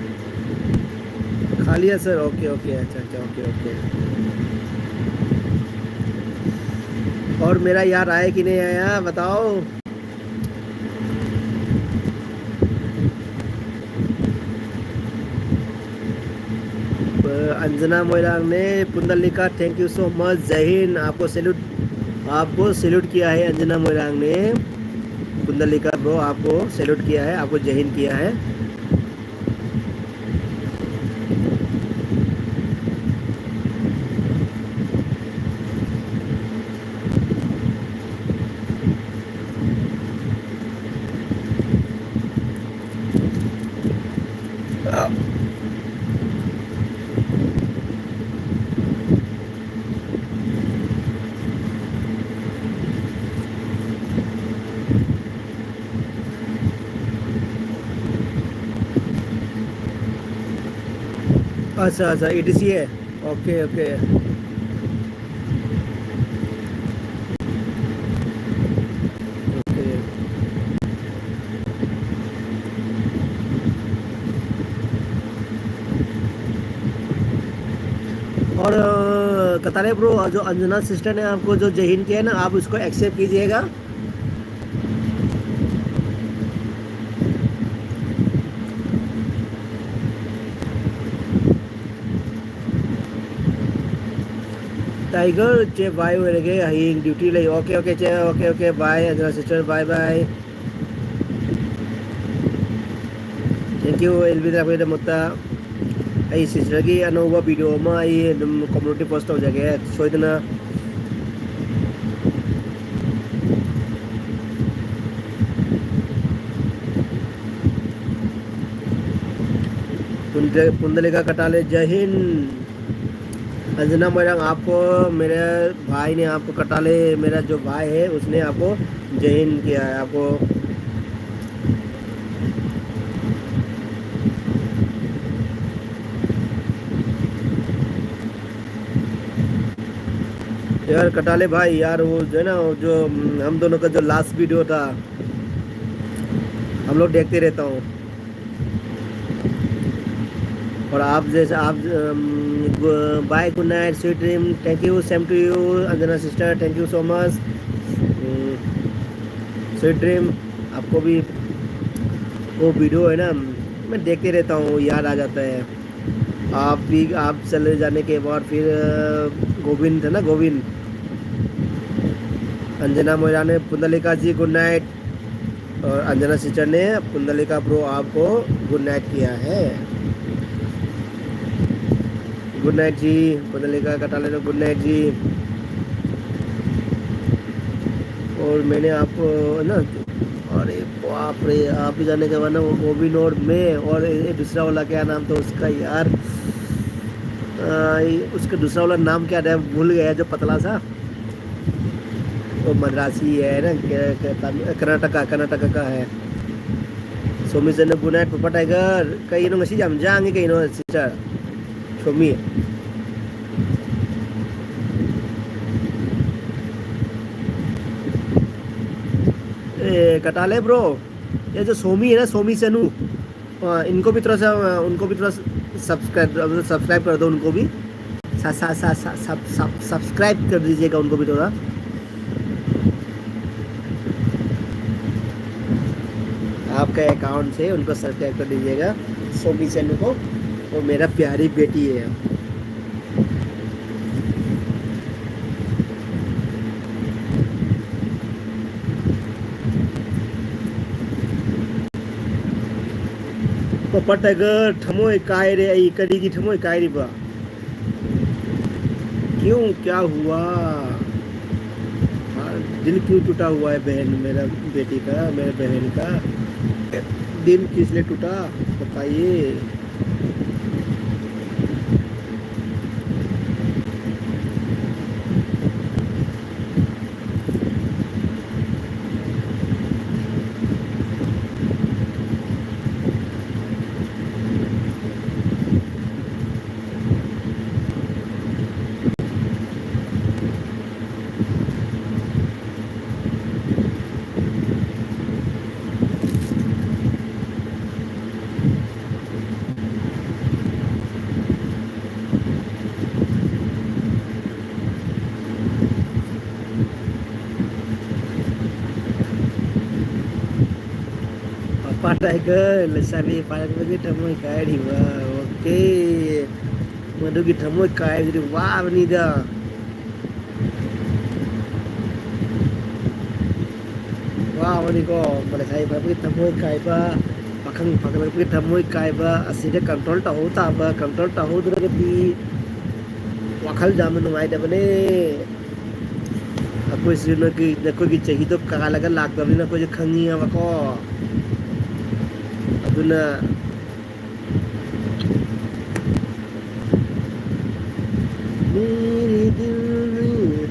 खा लिया सर? ओके, ओके, अच्छा, अच्छा, ओके, ओके। और मेरा यार आया कि नहीं आया, बताओ। अंजना मोइरांग ने, पुंडलिका, thank you so much, जय हिंद। आपको सैल्यूट, आपको सैल्यूट किया है अंजना मोइरांग ने। पुंडलिका ब्रो, आपको सैल्यूट किया है, आपको जय हिंद किया है। अच्छा, अच्छा, ईटीसी है। Okay, okay. ओके। और, अ, कतारे ब्रो, जो अंजना सिस्टर ने आपको जो जय हिंद किया है ना, आप उसको एक्सेप्ट कीजिएगा। टाइगर, चे बाय हो गए, ड्यूटी ले। ओके, ओके, चे, okay, okay, bye, Anjana sister, bye, bye. Thank you, ꯑꯦꯜꯕꯤꯗ ꯑꯩꯈꯣꯏꯗꯃꯛꯇ꯫ ꯑꯩ ꯁꯤꯁꯇꯔꯒꯤ ꯑꯅꯧꯕ ꯚꯤꯗꯤꯑꯣ ꯑꯃ ꯑꯩ ꯑꯗꯨꯝ ꯀꯝꯃ꯭ꯌꯨꯅꯤꯇꯤ ꯄꯣꯁ ꯇꯧꯖꯒꯦ ꯁꯣꯏꯗꯅ꯫ ꯄꯨꯟ जय पुंडलिका कटाले, जय हिंद। अंजना मोइरांग, आपको मेरे भाई ने आपको कटाले, मेरा जो भाई है, उसने आपको जय हिंद किया है आपको। यार कटाले भाई, यार वो जो है ना, वो जो, हम्म, हम दोनों का जो लास्ट वीडियो था, हम लोग देखते रहता हूँ। और आप जैसे आप, bye, good night, sweet dream, thank you, same to you, Anjana sister, thank you so much, sweet dream। आपको भी वो वीडियो है ना, मैं देखते रहता हूँ, याद आ जाता है। आप भी, आप चले जाने के बाद फिर, अ, गोविंद है ना, गोविंद, अंजना मोइरांग ने, पुंडलिका जी गुड नाइट, और अंजना सिस्टर ने पुंडलिका ब्रो आपको गुड नाइट किया है। गुड नाइट जी, पुंडलिका कटाले ने गुड नाइट जी। और मैंने आपको ना, अरे बाप रे, आप भी जाने के बाद ना वो गोविंद और मैं और ये दूसरा वाला क्या नाम था उसका यार, अ, ये उसका दूसरा वाला नाम क्या था, भूल गया, जो पतला सा, वो मद्रासी है ना, क्या, क्या, कर्नाटका, कर्नाटका का है। सोमी सेन, गुड नाइट पापा टाइगर। कई नो ngasi jam jang कई नो सिस्टर सोमी। ए, कटाले ब्रो, ये जो सोमी है ना, सोमी सेनू, अ, इनको भी थोड़ा सा, अ, उनको भी थोड़ा सब्सक्राइब, सब्सक्राइब कर दो उनको भी। सब्सक्राइब कर दीजिएगा उनको भी थोड़ा। आपका अकाउंट से उनको सब्सक्राइब कर दीजिएगा, सोमी सेनू को। वो मेरा प्यारी बेटी है। पपट अगर ठमोय काय रे, आई करी की ठमोय काय रे बा। क्यों, क्या हुआ? हाँ, दिल क्यों टूटा हुआ है बहन, मेरा बेटी का, मेरे बहन का दिल किस लिए टूटा, बताइए। ꯇꯥꯏꯒꯔ, ꯂꯩꯁꯥꯕꯤ ꯐꯥꯔꯛꯄꯒꯤ ꯊꯃꯣꯏ ꯀꯥꯏꯔꯤꯕ꯫ ꯑꯣꯀꯦ꯫ ꯃꯗꯨꯒꯤ ꯊꯃꯣꯏ ꯀꯥꯏꯕꯗꯨꯗꯤ ꯋꯥꯕꯅꯤꯗ꯫ ꯋꯥꯕꯅꯤꯀꯣ꯫ ꯂꯩꯁꯥꯕꯤ ꯐꯥꯔꯛꯄꯒꯤ ꯊꯃꯣꯏ ꯀꯥꯏꯕ, ꯄꯥꯈꯪ ꯐꯥꯒꯠꯂꯛꯄꯒꯤ ꯊꯃꯣꯏ ꯀꯥꯏꯕ, ꯑꯁꯤꯗ ꯀꯟꯇ꯭ꯔꯣꯜ ꯇꯧꯍꯧ ꯇꯥꯕ꯫ ꯀꯟꯇ꯭ꯔꯣꯜ ꯇꯧꯍꯧꯗ꯭ꯔꯒꯗꯤ ꯋꯥꯈꯜ ꯌꯥꯝꯅ ꯅꯨꯡꯉꯥꯏꯇꯕꯅꯦ꯫ ꯑꯩꯈꯣꯏꯁꯨ ꯅꯣꯏꯒꯤ, ꯅꯈꯣꯏꯒꯤ ꯆꯍꯤꯗꯣ ꯀꯥꯜꯂꯒ ꯂꯥꯛꯇꯕꯅꯤꯅ ꯑꯩꯈꯣꯏꯁꯨ ꯈꯪꯉꯤꯑꯕꯀꯣ꯫ ꯑꯗꯨꯅ, मेरे दिल में,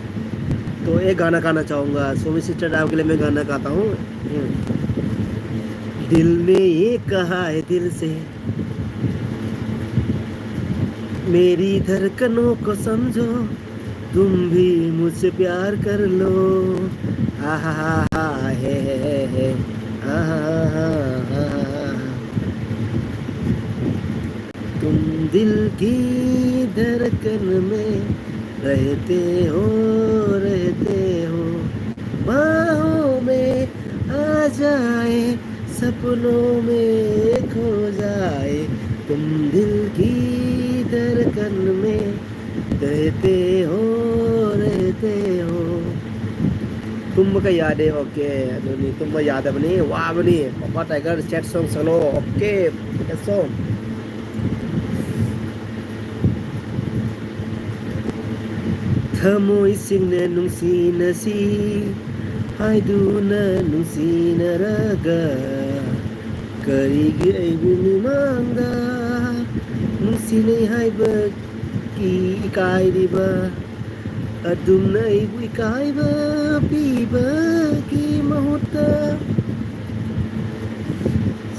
तो एक गाना गाना चाहूंगा, सोमी सिस्टर, आपके लिए मैं गाना गाता हूँ। दिल ने ये कहा है दिल से, मेरी धड़कनों को समझो, तुम भी मुझसे प्यार कर लो। आहा हा हा, हे हे हे हे। आहा हा हा हा। तुम दिल की धड़कन में रहते हो, रहते हो। बाहों में आ जाए, सपनों में खो जाए, तुम दिल की धड़कन में रहते हो, रहते हो। ꯇꯨꯝꯕꯒ ꯌꯥꯗꯦ꯫ ꯑꯣꯀꯦ꯫ ꯑꯗꯨꯅꯤ, ꯇꯨꯝꯕ ꯌꯥꯗꯕꯅꯤ, ꯋꯥꯕꯅꯤ꯫ ꯄꯄꯥ ꯇꯥꯏꯒꯔ ꯁꯦꯠ ꯁꯣꯡ ꯁꯛꯂꯣ꯫ ꯑꯣꯀꯦ꯫ ꯁꯦꯠ ꯁꯣꯡ꯫ ꯊꯃꯣꯏꯁꯤꯡꯅ ꯅꯨꯡꯁꯤꯅꯁꯤ ꯍꯥꯏꯗꯨꯅ ꯅꯨꯡꯁꯤꯅꯔꯒ, ꯀꯔꯤꯒꯤ ꯑꯩꯕꯨ ꯃꯤꯃꯥꯡꯗ ꯅꯨꯡꯁꯤꯅꯩ ꯍꯥꯏꯕꯒꯤ ꯏꯀꯥꯏꯔꯤꯕ? ꯑꯗꯨꯝꯅ ꯑꯩꯕꯨ ꯏꯀꯥꯏꯕ ꯄꯤꯕꯒꯤ ꯃꯍꯨꯠꯇ꯫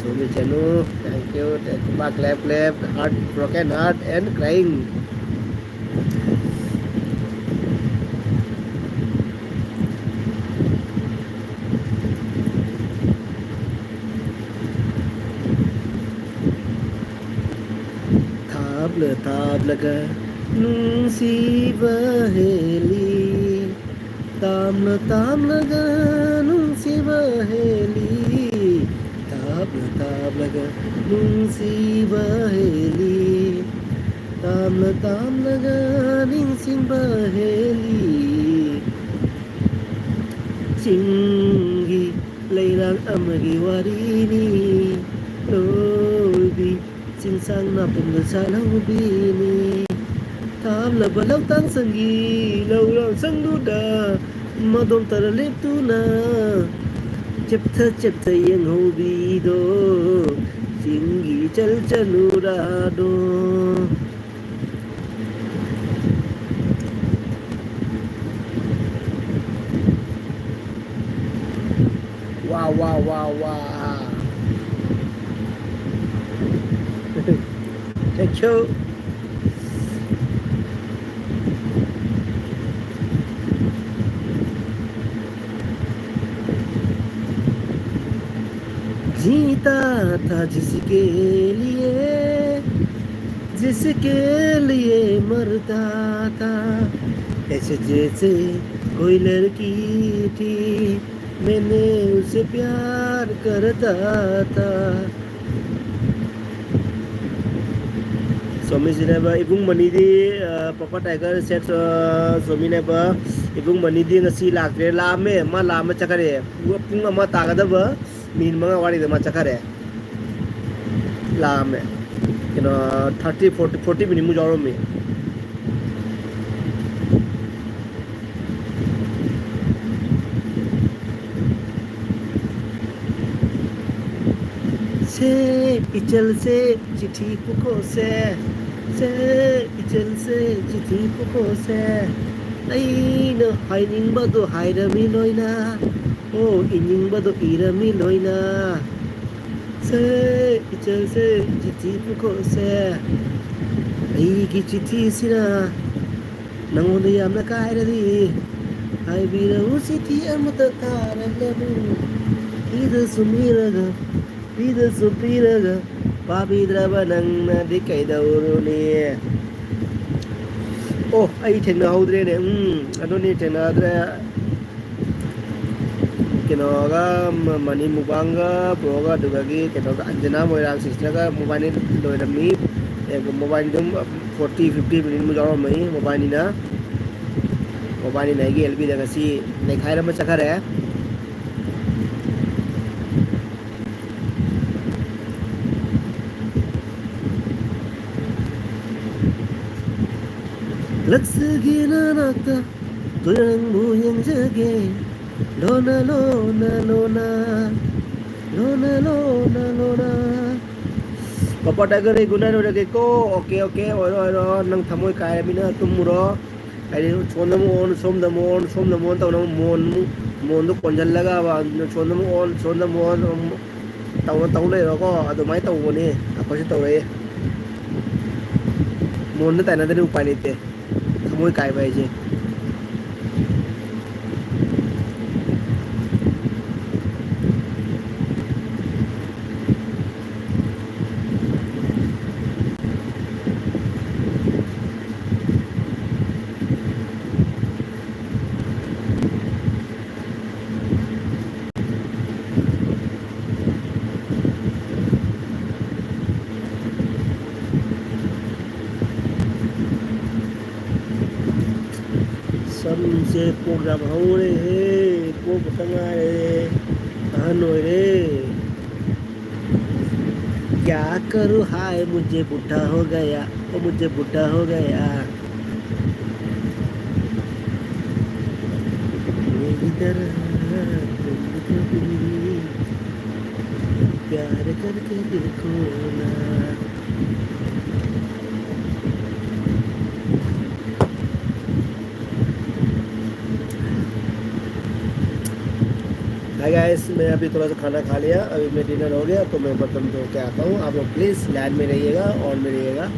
Somi Chanu, thank you. Thank you. Clap, clap. Heart, broken heart and crying. ꯊꯥꯞꯂ ꯊꯥꯞꯂꯒ ꯅꯨꯡꯁꯤꯕ ꯍꯦꯜꯂꯤ, ꯇꯥꯝꯅ ꯇꯥꯝꯅꯒ ꯅꯨꯡꯁꯤꯕ ꯍꯦꯜꯂꯤ, ꯊꯥ ꯇꯥꯞꯂ ꯇꯥꯞꯂꯒ ꯅꯨꯡꯁꯤꯕ ꯍꯦꯜꯂꯤ, ꯇꯥꯝꯂ ꯇꯥꯝꯂꯒ ꯅꯤꯡꯁꯤꯡꯕ ꯍꯦꯜꯂꯤ꯫ ꯆꯤꯡꯒꯤ ꯂꯩꯔꯥꯡ ꯑꯃꯒꯤ ꯋꯥꯔꯤꯅꯤ ꯂꯣꯏꯕꯤ, ꯆꯤꯡꯁꯥꯡ ꯅꯥꯄꯨꯝꯗ ꯁꯥꯠꯍꯧꯕꯤꯅꯤ꯫ ꯊꯥꯞꯂꯕ ꯂꯧꯇꯥꯡ ꯁꯪꯒꯤ ꯂꯧꯔꯥꯡ ꯁꯪꯗꯨꯗ ꯃꯗꯣꯝ ꯇꯔ ꯂꯦꯞꯇꯨꯅ ꯆꯦꯞꯊ ꯆꯦꯞꯊ ꯌꯦꯡꯍꯧꯕꯤꯗꯣ ꯆꯤꯡꯒꯤ ꯏꯆꯜ ꯆꯅꯨꯔꯥꯗꯣ꯫ ꯋꯥ, ꯋꯥ, ꯋꯥ, ꯋꯥ꯫ Thank you. जीता था जिसके लिए, जिसके लिए मरता था, ऐसे जैसे कोई लड़की थी, मैंने उसे प्यार करता था। ꯁꯣꯃꯤꯁꯤꯅꯦꯕ ꯏꯕꯨꯡ ꯃꯅꯤꯗꯤ, ꯑ, ꯄꯄꯥ ꯇꯥꯏꯒꯔ ꯁꯦꯠ, ꯑ, ꯁꯣꯃꯤꯅꯦꯕ ꯏꯕꯨꯡ ꯃꯅꯤꯗꯤ ꯉꯁꯤ ꯂꯥꯛꯇ꯭ꯔꯦ, ꯂꯥꯛꯑꯝꯃꯦ, ꯃꯥ ꯂꯥꯛꯑꯝꯃ ꯆꯠꯈꯔꯦ꯫ ꯄꯨꯡ, ꯄꯨꯡ ꯑꯃ ꯇꯥꯒꯗꯕ ꯃꯤꯅꯤꯠ ꯃꯉꯥ ꯋꯥꯠꯂꯤꯗ ꯃꯥ ꯆꯠꯈꯔꯦ꯫ ꯂꯥꯛꯑꯝꯃꯦ꯫ ꯀꯩꯅꯣ, thirty, forty, forty minute ꯃꯨꯛ ꯌꯥꯎꯔꯝꯃꯤ꯫ ꯁꯦ, ꯏꯆꯜꯁꯦ, ꯆꯤꯊꯤ ꯄꯨꯈꯣꯁꯦ꯫ ꯁꯦ, ꯏꯆꯜꯁꯦ, ꯆꯤꯊꯤ ꯄꯨꯈꯣꯁꯦ꯫ ꯑꯩꯅ ꯍꯥꯏꯅꯤꯡꯕꯗꯣ ꯍꯥꯏꯔꯝꯃꯤ ꯂꯣꯏꯅ꯫ ꯑꯣ, ꯏꯅꯤꯡꯕꯗꯣ ꯏꯔꯝꯃꯤ ꯂꯣꯏꯅ꯫ ꯁꯦ, ꯏꯆꯜꯁꯦ, ꯆꯤꯊꯤ ꯄꯨꯈꯣꯁꯦ꯫ ꯑꯩꯒꯤ ꯆꯤꯊꯤꯁꯤꯅ ꯅꯪꯉꯣꯟꯗ ꯌꯥꯝꯅ ꯀꯥꯏꯔꯗꯤ ꯍꯥꯏꯕꯤꯔꯛꯎ, ꯆꯤꯊꯤ ꯑꯃꯇ ꯊꯥꯔꯛꯂꯅꯨ꯫ ꯄꯤꯗꯁꯨ ꯄꯤꯔꯒ, ꯄꯤꯗꯁꯨ ꯄꯤꯔꯒ, ꯄꯥꯕꯤꯗ꯭ꯔꯕ ꯅꯪꯅꯗꯤ ꯀꯩꯗꯧꯔꯨꯅꯤ? ꯑꯣ, ꯑꯩ ꯊꯦꯡꯅꯍꯧꯗ꯭ꯔꯦꯅꯦ꯫ ꯎꯝ, ꯑꯗꯨꯅꯤ, ꯊꯦꯡꯅꯗ꯭ꯔꯦ꯫ ꯀꯩꯅꯣꯒ, ꯃꯅꯤ ꯃꯨꯛꯕꯥꯡꯒ ꯕ꯭ꯔꯣꯒ, ꯑꯗꯨꯗꯒꯤ ꯀꯩꯅꯣꯒ, ꯑꯟꯖꯅꯥ ꯃꯣꯏꯔꯥꯡ ꯁꯤꯁꯇꯔꯒ ꯃꯕꯥꯅꯤ ꯂꯣꯏꯔꯝꯃꯤ꯫ ꯑꯦ, ꯃꯕꯥꯅꯤ ꯑꯗꯨꯝ ꯐꯣꯔꯇꯤ ꯐꯤꯐꯇꯤ ꯃꯤꯅꯤꯠꯃꯨꯛ ꯌꯥꯎꯔꯝꯃꯅꯤ ꯃꯕꯥꯅꯤꯅ꯫ ꯃꯕꯥꯅꯤꯅ ꯑꯩꯒꯤ ꯑꯦꯜ ꯕꯤꯗ ꯉꯁꯤ ꯅꯩꯈꯥꯏꯔꯝꯕ ꯆꯠꯈꯔꯦ꯫ ꯂꯛꯁꯒꯤ ꯅꯅꯥꯛꯇ ꯅꯪꯕꯨ ꯌꯦꯡꯖꯒꯦ꯫ ꯂꯣꯅ, ꯂꯣꯅ, ꯂꯣꯅ꯫ ꯂꯣꯅ, ꯂꯣꯅ, ꯂꯣꯅ꯫ ꯄꯄꯥ ꯇꯥꯏꯒꯔ, ꯑꯩ good night ꯑꯣꯏꯔꯒꯦꯀꯣ꯫ ꯑꯣꯀꯦ, ꯑꯣꯀꯦ, ꯑꯣꯏꯔꯣ, ꯑꯣꯏꯔꯣ꯫ ꯅꯪ ꯊꯃꯣꯏ ꯀꯥꯏꯔꯃꯤꯅ ꯇꯨꯝꯃꯨꯔꯣ꯫ ꯍꯥꯏꯗꯤ ꯁꯣꯝꯗ ꯑꯃꯨꯛ ꯑꯣꯟ, ꯁꯣꯝꯗ ꯑꯃꯨꯛ ꯑꯣꯟ, ꯁꯣꯝꯗ ꯑꯃꯨꯛ ꯑꯣꯟ ꯇꯧꯅꯕ ꯃꯣꯟ ꯑꯃꯨꯛ, ꯃꯣꯟꯗꯣ ꯀꯣꯟꯁꯤꯜꯂꯒꯕ, ꯁꯣꯝꯗ ꯑꯃꯨꯛ ꯑꯣꯟ, ꯁꯣꯝꯗ ꯑꯃꯨꯛ ꯑꯣꯟ, ꯑꯃꯨꯛ ꯇꯧꯅ ꯇꯧ ꯂꯩꯔꯣꯀꯣ꯫ ꯑꯗꯨꯃꯥꯏꯅ ꯇꯧꯕꯅꯦ꯫ ꯑꯩꯈꯣꯏꯁꯨ ꯇꯧꯔꯛꯑꯦ꯫ ꯃꯣꯟꯗ ꯇꯥꯏꯅꯗ꯭ꯔꯗꯤ ꯎꯄꯥꯏ ꯂꯩꯇꯦ꯫ ꯊꯃꯣꯏ ꯀꯥꯏꯕ ꯍꯥꯏꯁꯦ꯫ ꯁꯝꯁꯦ ꯄꯣꯛ ꯌꯥꯝ ꯍꯧꯔꯦꯍꯦ, ꯄꯣꯛ ꯈꯛꯇ ꯉꯥꯏꯔꯦ, ꯑꯍꯟ ꯑꯣꯏꯔꯦ꯫ क्या करूँ हाय मुझे बुढ़ा हो गया, ओ मुझे बुढ़ा हो गया। मेरी तरह तुम को भी प्यार करके देखो ना। हाय गाइस, मैं अभी थोड़ा सा खाना खा लिया, अभी मैं डिनर हो गया, तो मैं बर्तन धो के आता हूँ। आप लोग प्लीज लाइन में रहिएगा, ऑन में रहिएगा।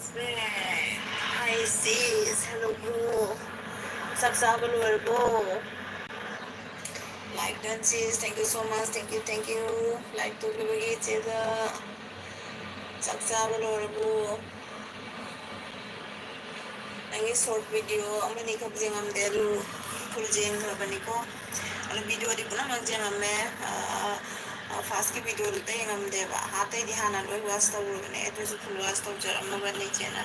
Hi sis, hello bro. ꯆꯥꯛ ꯆꯥꯕ ꯂꯣꯏꯔꯕꯣ? Like done sis, thank you so much, thank you, thank you. Like ꯇꯧꯕꯤꯕꯒꯤ ꯏꯆꯦꯗ꯫ ꯆꯥꯛ ꯆꯥꯕ ꯂꯣꯏꯔꯕꯣ? ꯅꯪꯒꯤ short video ꯑꯃꯅꯤꯈꯛ ꯌꯦꯡꯉꯝꯗꯦ, ꯑꯗꯨ full ꯌꯦꯡꯈ꯭ꯔꯕꯅꯤꯀꯣ꯫ ꯑꯗꯣ videoꯗꯤ ꯄꯨꯝꯅꯃꯛ ꯌꯦꯡꯉꯝꯃꯦ꯫ ꯑ, ꯑ, firstꯀꯤ videoꯗꯨꯗ ꯌꯦꯡꯉꯝꯗꯦꯕ꯫ ꯑꯇꯩꯗꯤ ꯍꯥꯟꯅ ꯂꯣꯏ watch ꯇꯧꯔꯨꯕꯅꯦ, ꯑꯗꯨꯁꯨ full watch ꯇꯧꯖꯔꯝꯃꯕꯅꯤ ꯏꯆꯦꯅ꯫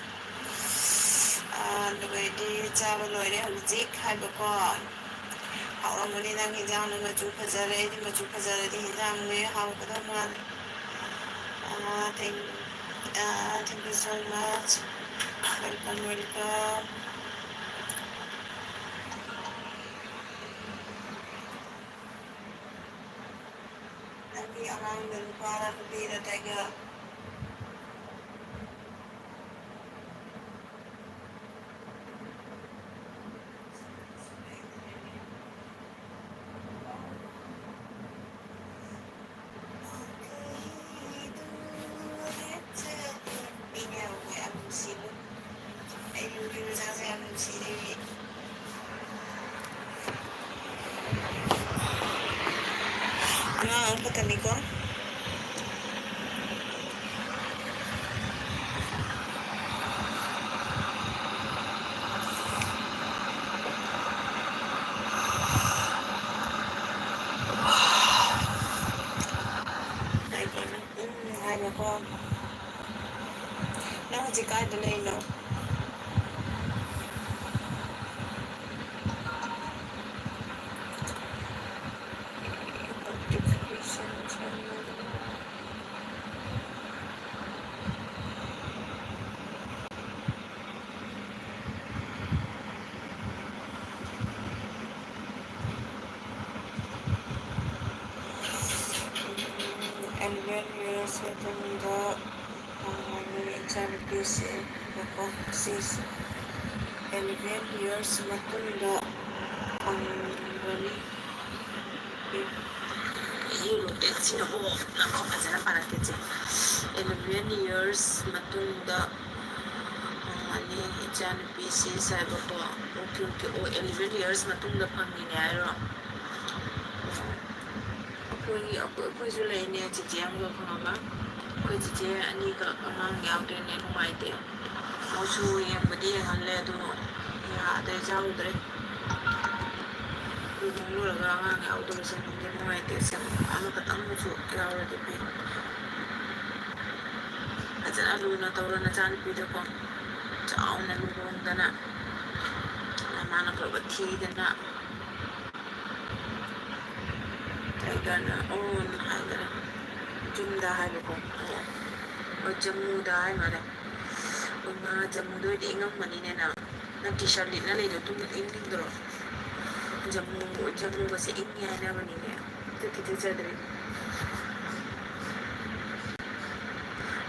ꯑ, ꯑꯗꯨꯒꯩꯗꯤ ꯆꯥꯕ ꯂꯣꯏꯔꯦ ꯍꯧꯖꯤꯛ ꯍꯥꯏꯕꯀꯣ꯫ ꯍꯥꯎꯔꯝꯒꯅꯤ ꯅꯪ ꯍꯤꯟꯖꯥꯡꯗꯣ ꯃꯆꯨ ꯐꯖꯔꯦ꯫ ꯑꯩꯗꯤ ꯃꯆꯨ ꯐꯖꯔꯗꯤ ꯍꯤꯟꯖꯥꯡ ꯂꯣꯏ ꯍꯥꯎꯒꯗꯧ ꯃꯥꯜꯂꯦ꯫ ꯑ, thank, ꯑ, thank you so much. Welcome, welcome. ꯅꯪꯒꯤ ꯑꯉꯥꯡꯗꯣ ꯅꯨꯄꯥꯔ ꯅꯨꯄꯤꯔ ꯇꯥꯏꯒꯔ? ꯑꯉꯥꯡ ꯑꯃꯈꯛꯇꯅꯤꯀꯣ꯫ ꯎꯝ, ꯍꯥꯏꯕꯀꯣ꯫ ꯅꯪ ꯍꯧꯖꯤꯛ ꯀꯥꯏꯗ ꯂꯩꯅꯣ? Eleven years ꯃꯇꯨꯡꯗ, ꯑ, ꯅꯣꯏ ꯏꯆꯥꯅꯨꯄꯤꯁꯦ, ꯉꯥꯏꯈꯣ, ꯁꯤꯁꯦ eleven years ꯃꯇꯨꯡꯗ ꯐꯪꯒꯅꯤ꯫ ꯌꯦꯡꯉꯨ, ꯁꯤꯅꯀꯣ, ꯉꯥꯏꯈꯣ, ꯐꯖꯅ ꯄꯥꯔꯛꯀꯦ ꯆꯦ꯫ Eleven years ꯃꯇꯨꯡꯗ ꯏꯆꯥꯅꯨꯄꯤꯁꯤ ꯁꯥꯏꯕꯀꯣ, ꯑꯣꯀꯦ, ꯑꯣꯀꯦ, ꯑꯣ, eleven years ꯃꯇꯨꯡꯗ ꯐꯪꯉꯤꯅꯦ ꯍꯥꯏꯔꯣ? ꯑꯩꯈꯣꯏꯒꯤ, ꯑꯩꯈꯣꯏ, ꯑꯩꯈꯣꯏꯁꯨ ꯂꯩꯅꯦ, ꯆꯤꯆꯦ ꯑꯃꯒ ꯈꯪꯉꯒ꯫ ꯑꯩꯈꯣꯏ ꯆꯤꯆꯦ ꯑꯅꯤꯈꯛ, ꯑꯉꯥꯡ ꯌꯥꯎꯗ꯭ꯔꯦꯅꯦ, ꯅꯨꯡꯉꯥꯏꯇꯦ꯫ ꯃꯣꯏꯁꯨ ꯌꯦꯡꯕꯗꯤ ꯌꯦꯡꯍꯜꯂꯦ, ꯑꯗꯨ ꯌꯥꯗ꯭ꯔꯦ, ꯌꯥꯎꯗ꯭ꯔꯦ꯫ ꯂꯨꯍꯣꯡ ꯂꯣꯏꯔꯒ ꯑꯉꯥꯡ ꯌꯥꯎꯗꯕꯁꯦ ꯅꯨꯡꯗꯤ ꯅꯨꯡꯉꯥꯏꯇꯦ꯫ ꯑꯁꯦꯡꯕ ꯑꯃꯈꯛꯇꯪꯁꯨ ꯌꯥꯎꯔꯗꯤ ꯐꯩ꯫ ꯐꯖꯅ ꯂꯨꯅ ꯇꯧꯔꯣ ꯅꯆꯥꯅꯨꯄꯤꯗꯀꯣ꯫ ꯆꯥꯎꯅ ꯂꯨꯍꯣꯡꯗꯅ, ꯅꯃꯥꯟꯅꯕ ꯊꯤꯗꯅ꯫ ꯀꯩꯗꯅ, ꯑꯣ, ꯍꯥꯏꯈꯔꯦ꯫ ꯌꯨꯝꯗ ꯍꯥꯏꯕꯀꯣ꯫ ꯑꯣ, ꯖꯝꯃꯨꯗ ꯍꯥꯏ ꯃꯥꯜꯂꯦ꯫ ꯏꯃꯥ, ꯖꯝꯃꯨꯗ ꯑꯣꯏꯗꯤ ꯏꯪꯉꯝꯃꯅꯤꯅꯦ ꯅꯪ꯫ ꯅꯪ ꯇꯤ ꯁꯥꯔꯠ ꯂꯤꯠꯅ ꯂꯩꯗꯣ ꯑꯗꯨꯝ ꯏꯪꯅꯤꯡꯗ꯭ꯔꯣ? ꯖꯝꯃꯨ, ꯖꯝꯃꯨꯒꯁꯦ ꯏꯪꯉꯦ ꯍꯥꯏꯅꯕꯅꯤꯅꯦ꯫ ꯆꯠꯇꯤ ꯆꯠꯆꯗ꯭ꯔꯤ꯫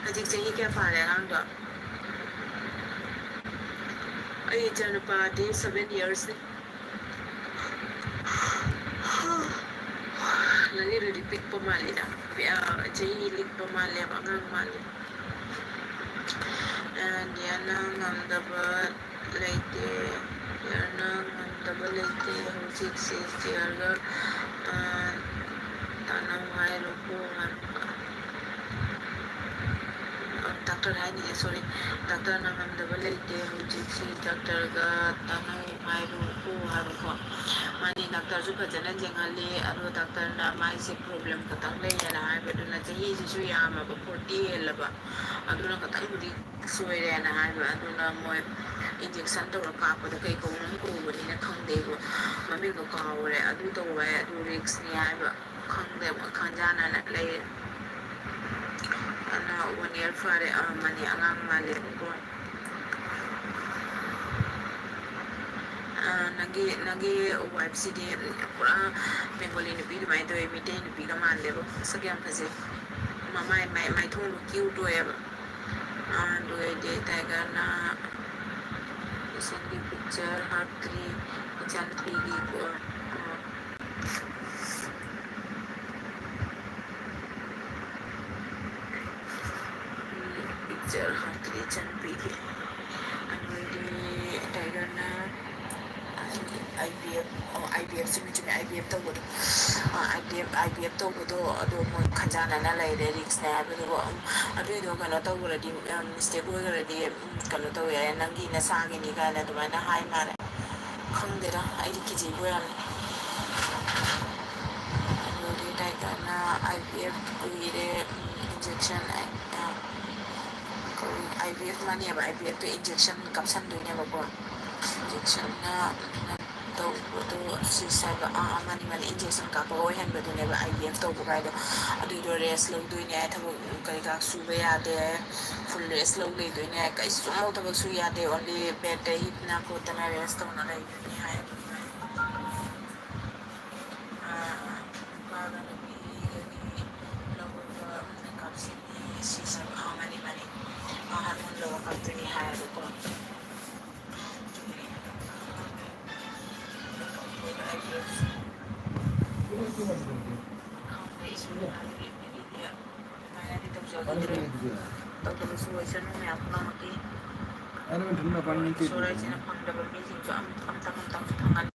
ꯍꯧꯖꯤꯛ ꯆꯍꯤ ꯀꯌꯥ ꯐꯥꯔꯦ ꯑꯉꯥꯡꯗꯣ? ꯑꯩ ꯏꯆꯥꯅꯨꯄꯥꯗꯤ seven yearsꯅꯤ꯫ ꯅꯪꯒꯤꯗꯨꯗꯤ ꯄꯤꯛꯄ ꯃꯥꯜꯂꯤꯗ꯫ ꯑ, ꯆꯍꯤ ꯂꯤꯛꯄ ꯃꯥꯜꯂꯦꯕ, ꯑꯉꯥꯡ ꯃꯥꯜꯂꯦ꯫ ꯑ, ꯗꯤꯌꯥꯅ ꯉꯝꯗꯕ ꯂꯩꯇꯦ꯫ ꯗꯤꯌꯥꯅ ꯉꯝꯗꯕ ꯂꯩꯇꯦ꯫ ꯍꯧꯖꯤꯛꯁꯦ ꯆꯤꯌꯔꯒ, ꯑ, ꯇꯥꯟꯅꯧ ꯍꯥꯏꯔꯣꯀꯣ ꯍꯥꯏꯕ꯫ ꯗꯥꯛꯇꯔ ꯍꯥꯏꯅꯤꯡꯉꯦ, sorry꯫ ꯗꯥꯛꯇꯔꯅ ꯉꯝꯗꯕ ꯂꯩꯇꯦ ꯍꯧꯖꯤꯛꯁꯤ, ꯗꯥꯛꯇꯔꯒ ꯇꯥꯟꯅꯧ ꯍꯥꯏꯔꯣꯀꯣ ꯍꯥꯏꯕꯀꯣ꯫ ꯃꯥꯅꯤ, ꯗꯥꯛꯇꯔꯁꯨ ꯐꯖꯅ ꯌꯦꯡꯍꯜꯂꯤ, ꯑꯗꯣ ꯗꯥꯛꯇꯔꯅ ꯃꯥꯏꯁꯦ problem ꯈꯇꯪ ꯂꯩꯌꯦꯅ ꯍꯥꯏꯕꯗꯨꯅ ꯆꯍꯤꯁꯤꯁꯨ ꯌꯥꯝꯃꯕ, forty ꯍꯦꯜꯂꯕ, ꯑꯗꯨꯅ ꯈꯇꯪꯕꯨꯗꯤ ꯁꯣꯏꯔꯦꯅ ꯍꯥꯏꯕ꯫ ꯑꯗꯨꯅ ꯃꯣꯏ injection ꯇꯧꯔ ꯀꯥꯞꯄꯗ ꯀꯩ ꯀꯧꯕꯅꯣ ꯀꯧꯕꯅꯤꯅ ꯈꯪꯗꯦꯕ, ꯃꯃꯤꯡꯗꯣ ꯀꯥꯎꯔꯦ꯫ ꯑꯗꯨ ꯇꯧꯕ ꯌꯥꯏ, ꯑꯗꯨ riskꯅꯤ ꯍꯥꯏꯕ꯫ ꯈꯪꯗꯦ, ꯃꯣꯏ ꯈꯪꯖꯥꯟꯅꯅ ꯂꯩꯔꯦ꯫ ꯑꯗꯨꯅ one year ꯐꯥꯔꯦ, ꯑꯃꯅꯤ ꯑꯉꯥꯡ ꯃꯥꯜꯂꯦꯕꯀꯣ꯫ ꯑ, ꯅꯪꯒꯤ, ꯅꯪꯒꯤ wifeꯁꯤꯗꯤ ꯄꯨꯔꯥ Bengali ꯅꯨꯄꯤ ꯑꯗꯨꯃꯥꯏꯅ ꯇꯧꯋꯦ, ꯃꯩꯇꯩ ꯅꯨꯄꯤꯒ ꯃꯥꯜꯂꯦꯕ꯫ ꯃꯁꯛ ꯌꯥꯝ ꯐꯖꯩ꯫ ꯃꯃꯥꯏ, ꯃꯥꯏ, ꯃꯥꯏꯊꯣꯡꯗꯣ cute ꯑꯣꯏꯌꯦꯕ꯫ ꯑ, ꯑꯗꯨ ꯑꯣꯏꯔꯗꯤ Tigerꯅ ꯏꯆꯟꯒꯤ picture ꯍꯥꯞꯇ꯭ꯔꯤ, ꯏꯆꯥꯅꯨꯄꯤꯒꯤ, ꯑ, picture ꯍꯥꯞꯇ꯭ꯔꯤ ꯏꯆꯟꯅꯨꯄꯤꯒꯤ꯫ ꯑꯗꯩꯗꯤ ꯇꯥꯏꯒꯔꯅ ꯑꯥꯏ ꯕꯤ ꯑꯦꯐ, ꯑꯣ, ꯑꯥꯏ ꯕꯤ ꯑꯦꯐ, ꯆꯨꯝꯃꯤ, ꯆꯨꯝꯃꯤ, ꯑꯥꯏ ꯕꯤ ꯑꯦꯐ ꯇꯧꯕꯗꯣ, ꯑꯥꯏ ꯕꯤ ꯑꯦꯐ, ꯑꯥꯏ ꯕꯤ ꯑꯦꯐ ꯇꯧꯕꯗꯣ ꯑꯗꯣ ꯃꯣꯏ ꯈꯟꯖꯥꯟꯅꯅ ꯂꯩꯔꯦ, ꯔꯤꯛꯁꯅꯦ ꯍꯥꯏꯕꯗꯨꯕꯨ꯫ ꯑꯗꯨꯏꯗꯣ ꯀꯩꯅꯣ ꯇꯧꯈ꯭ꯔꯗꯤ, ꯃꯤꯁꯇꯦꯛ ꯑꯣꯏꯈ꯭ꯔꯗꯤ, ꯀꯩꯅꯣ ꯇꯧꯋꯦ ꯍꯥꯏ, ꯅꯪꯒꯤ ꯅꯁꯥꯒꯤꯅꯤ ꯀꯥꯏꯅ ꯑꯗꯨꯃꯥꯏꯅ ꯍꯥꯏ ꯃꯥꯜꯂꯦ꯫ ꯈꯪꯗꯦꯗ, ꯑꯩꯗꯤ ꯀꯤꯖꯩꯕꯨ ꯌꯥꯝꯅ꯫ ꯑꯗꯨꯗꯤ ꯇꯥꯏꯒꯔꯅ ꯑꯥꯏ ꯕꯤ ꯑꯦꯐ ꯀꯨꯏꯔꯦ, ꯏꯟꯖꯦꯛꯁꯟ, ꯑꯥꯏ ꯕꯤ ꯑꯦꯐ ꯃꯥꯅꯦꯕ, ꯑꯥꯏ ꯕꯤ ꯑꯦꯐꯇꯣ ꯏꯟꯖꯦꯛꯁꯟ ꯀꯥꯞꯁꯟꯗꯣꯏꯅꯦꯕꯀꯣ꯫ ꯏꯟꯖꯦꯛꯁꯟꯅ ꯇꯧꯕꯗꯣ ꯁꯤꯁ ꯍꯥꯏꯕ, ꯑꯥ, ꯑꯥ, ꯃꯥꯅꯤ, ꯃꯥꯅꯤ, ꯏꯟꯖꯦꯛꯁꯟ ꯀꯥꯞꯄꯒ ꯑꯣꯏꯍꯟꯕꯗꯨꯅꯦꯕ ꯑꯥꯏ ꯕꯤ ꯑꯦꯐ ꯇꯧꯕ ꯀꯥꯏꯗꯣ꯫ ꯑꯗꯨꯏꯗꯣ ꯔꯦꯁ ꯂꯧꯗꯣꯏꯅꯦ, ꯊꯕꯛ ꯀꯩꯀꯥ ꯁꯨꯕ ꯌꯥꯗꯦ, ꯐꯨꯜ ꯔꯦꯁ ꯂꯧ ꯂꯩꯗꯣꯏꯅꯦ, ꯀꯩꯁꯨ ꯑꯃꯧ ꯊꯕꯛ ꯁꯨ ꯌꯥꯗꯦ, ꯑꯣꯟꯂꯤ ꯕꯦꯠꯇ ꯍꯤꯞꯅ ꯈꯣꯠꯇꯅ ꯔꯦꯁ ꯇꯧꯅ ꯂꯩꯗꯣꯏꯅꯦ ꯍꯥꯏ꯫ ꯑꯥ, ꯅꯨꯄꯥꯒ ꯅꯨꯄꯤꯒꯒꯤ ꯂꯧꯔꯒ ꯀꯥꯞꯁꯤꯟꯅꯤ, ꯁꯤꯁꯦ, ꯑꯥ, ꯃꯥꯅꯤ, ꯃꯥꯅꯤ, ꯑꯥ, ꯍꯥꯔꯃꯣꯟ ꯂꯧꯕ ꯀꯥꯞꯇꯣꯏꯅꯤ ꯍꯥꯏꯌꯦꯕꯀꯣ꯫ ꯇꯧꯗꯕꯁꯨ ꯑꯣꯏꯁꯅꯨ ꯃꯌꯥꯝ ꯄꯨꯝꯅꯃꯛꯀꯤ꯫ ꯏꯁꯣꯔ ꯍꯥꯏꯁꯤꯅ ꯐꯪꯗꯕ ꯃꯤꯁꯤꯡꯁꯨ ꯑꯝ-, ꯑꯝꯇꯪ ꯑꯝꯇꯪꯁꯨ ꯐꯪꯍꯟ-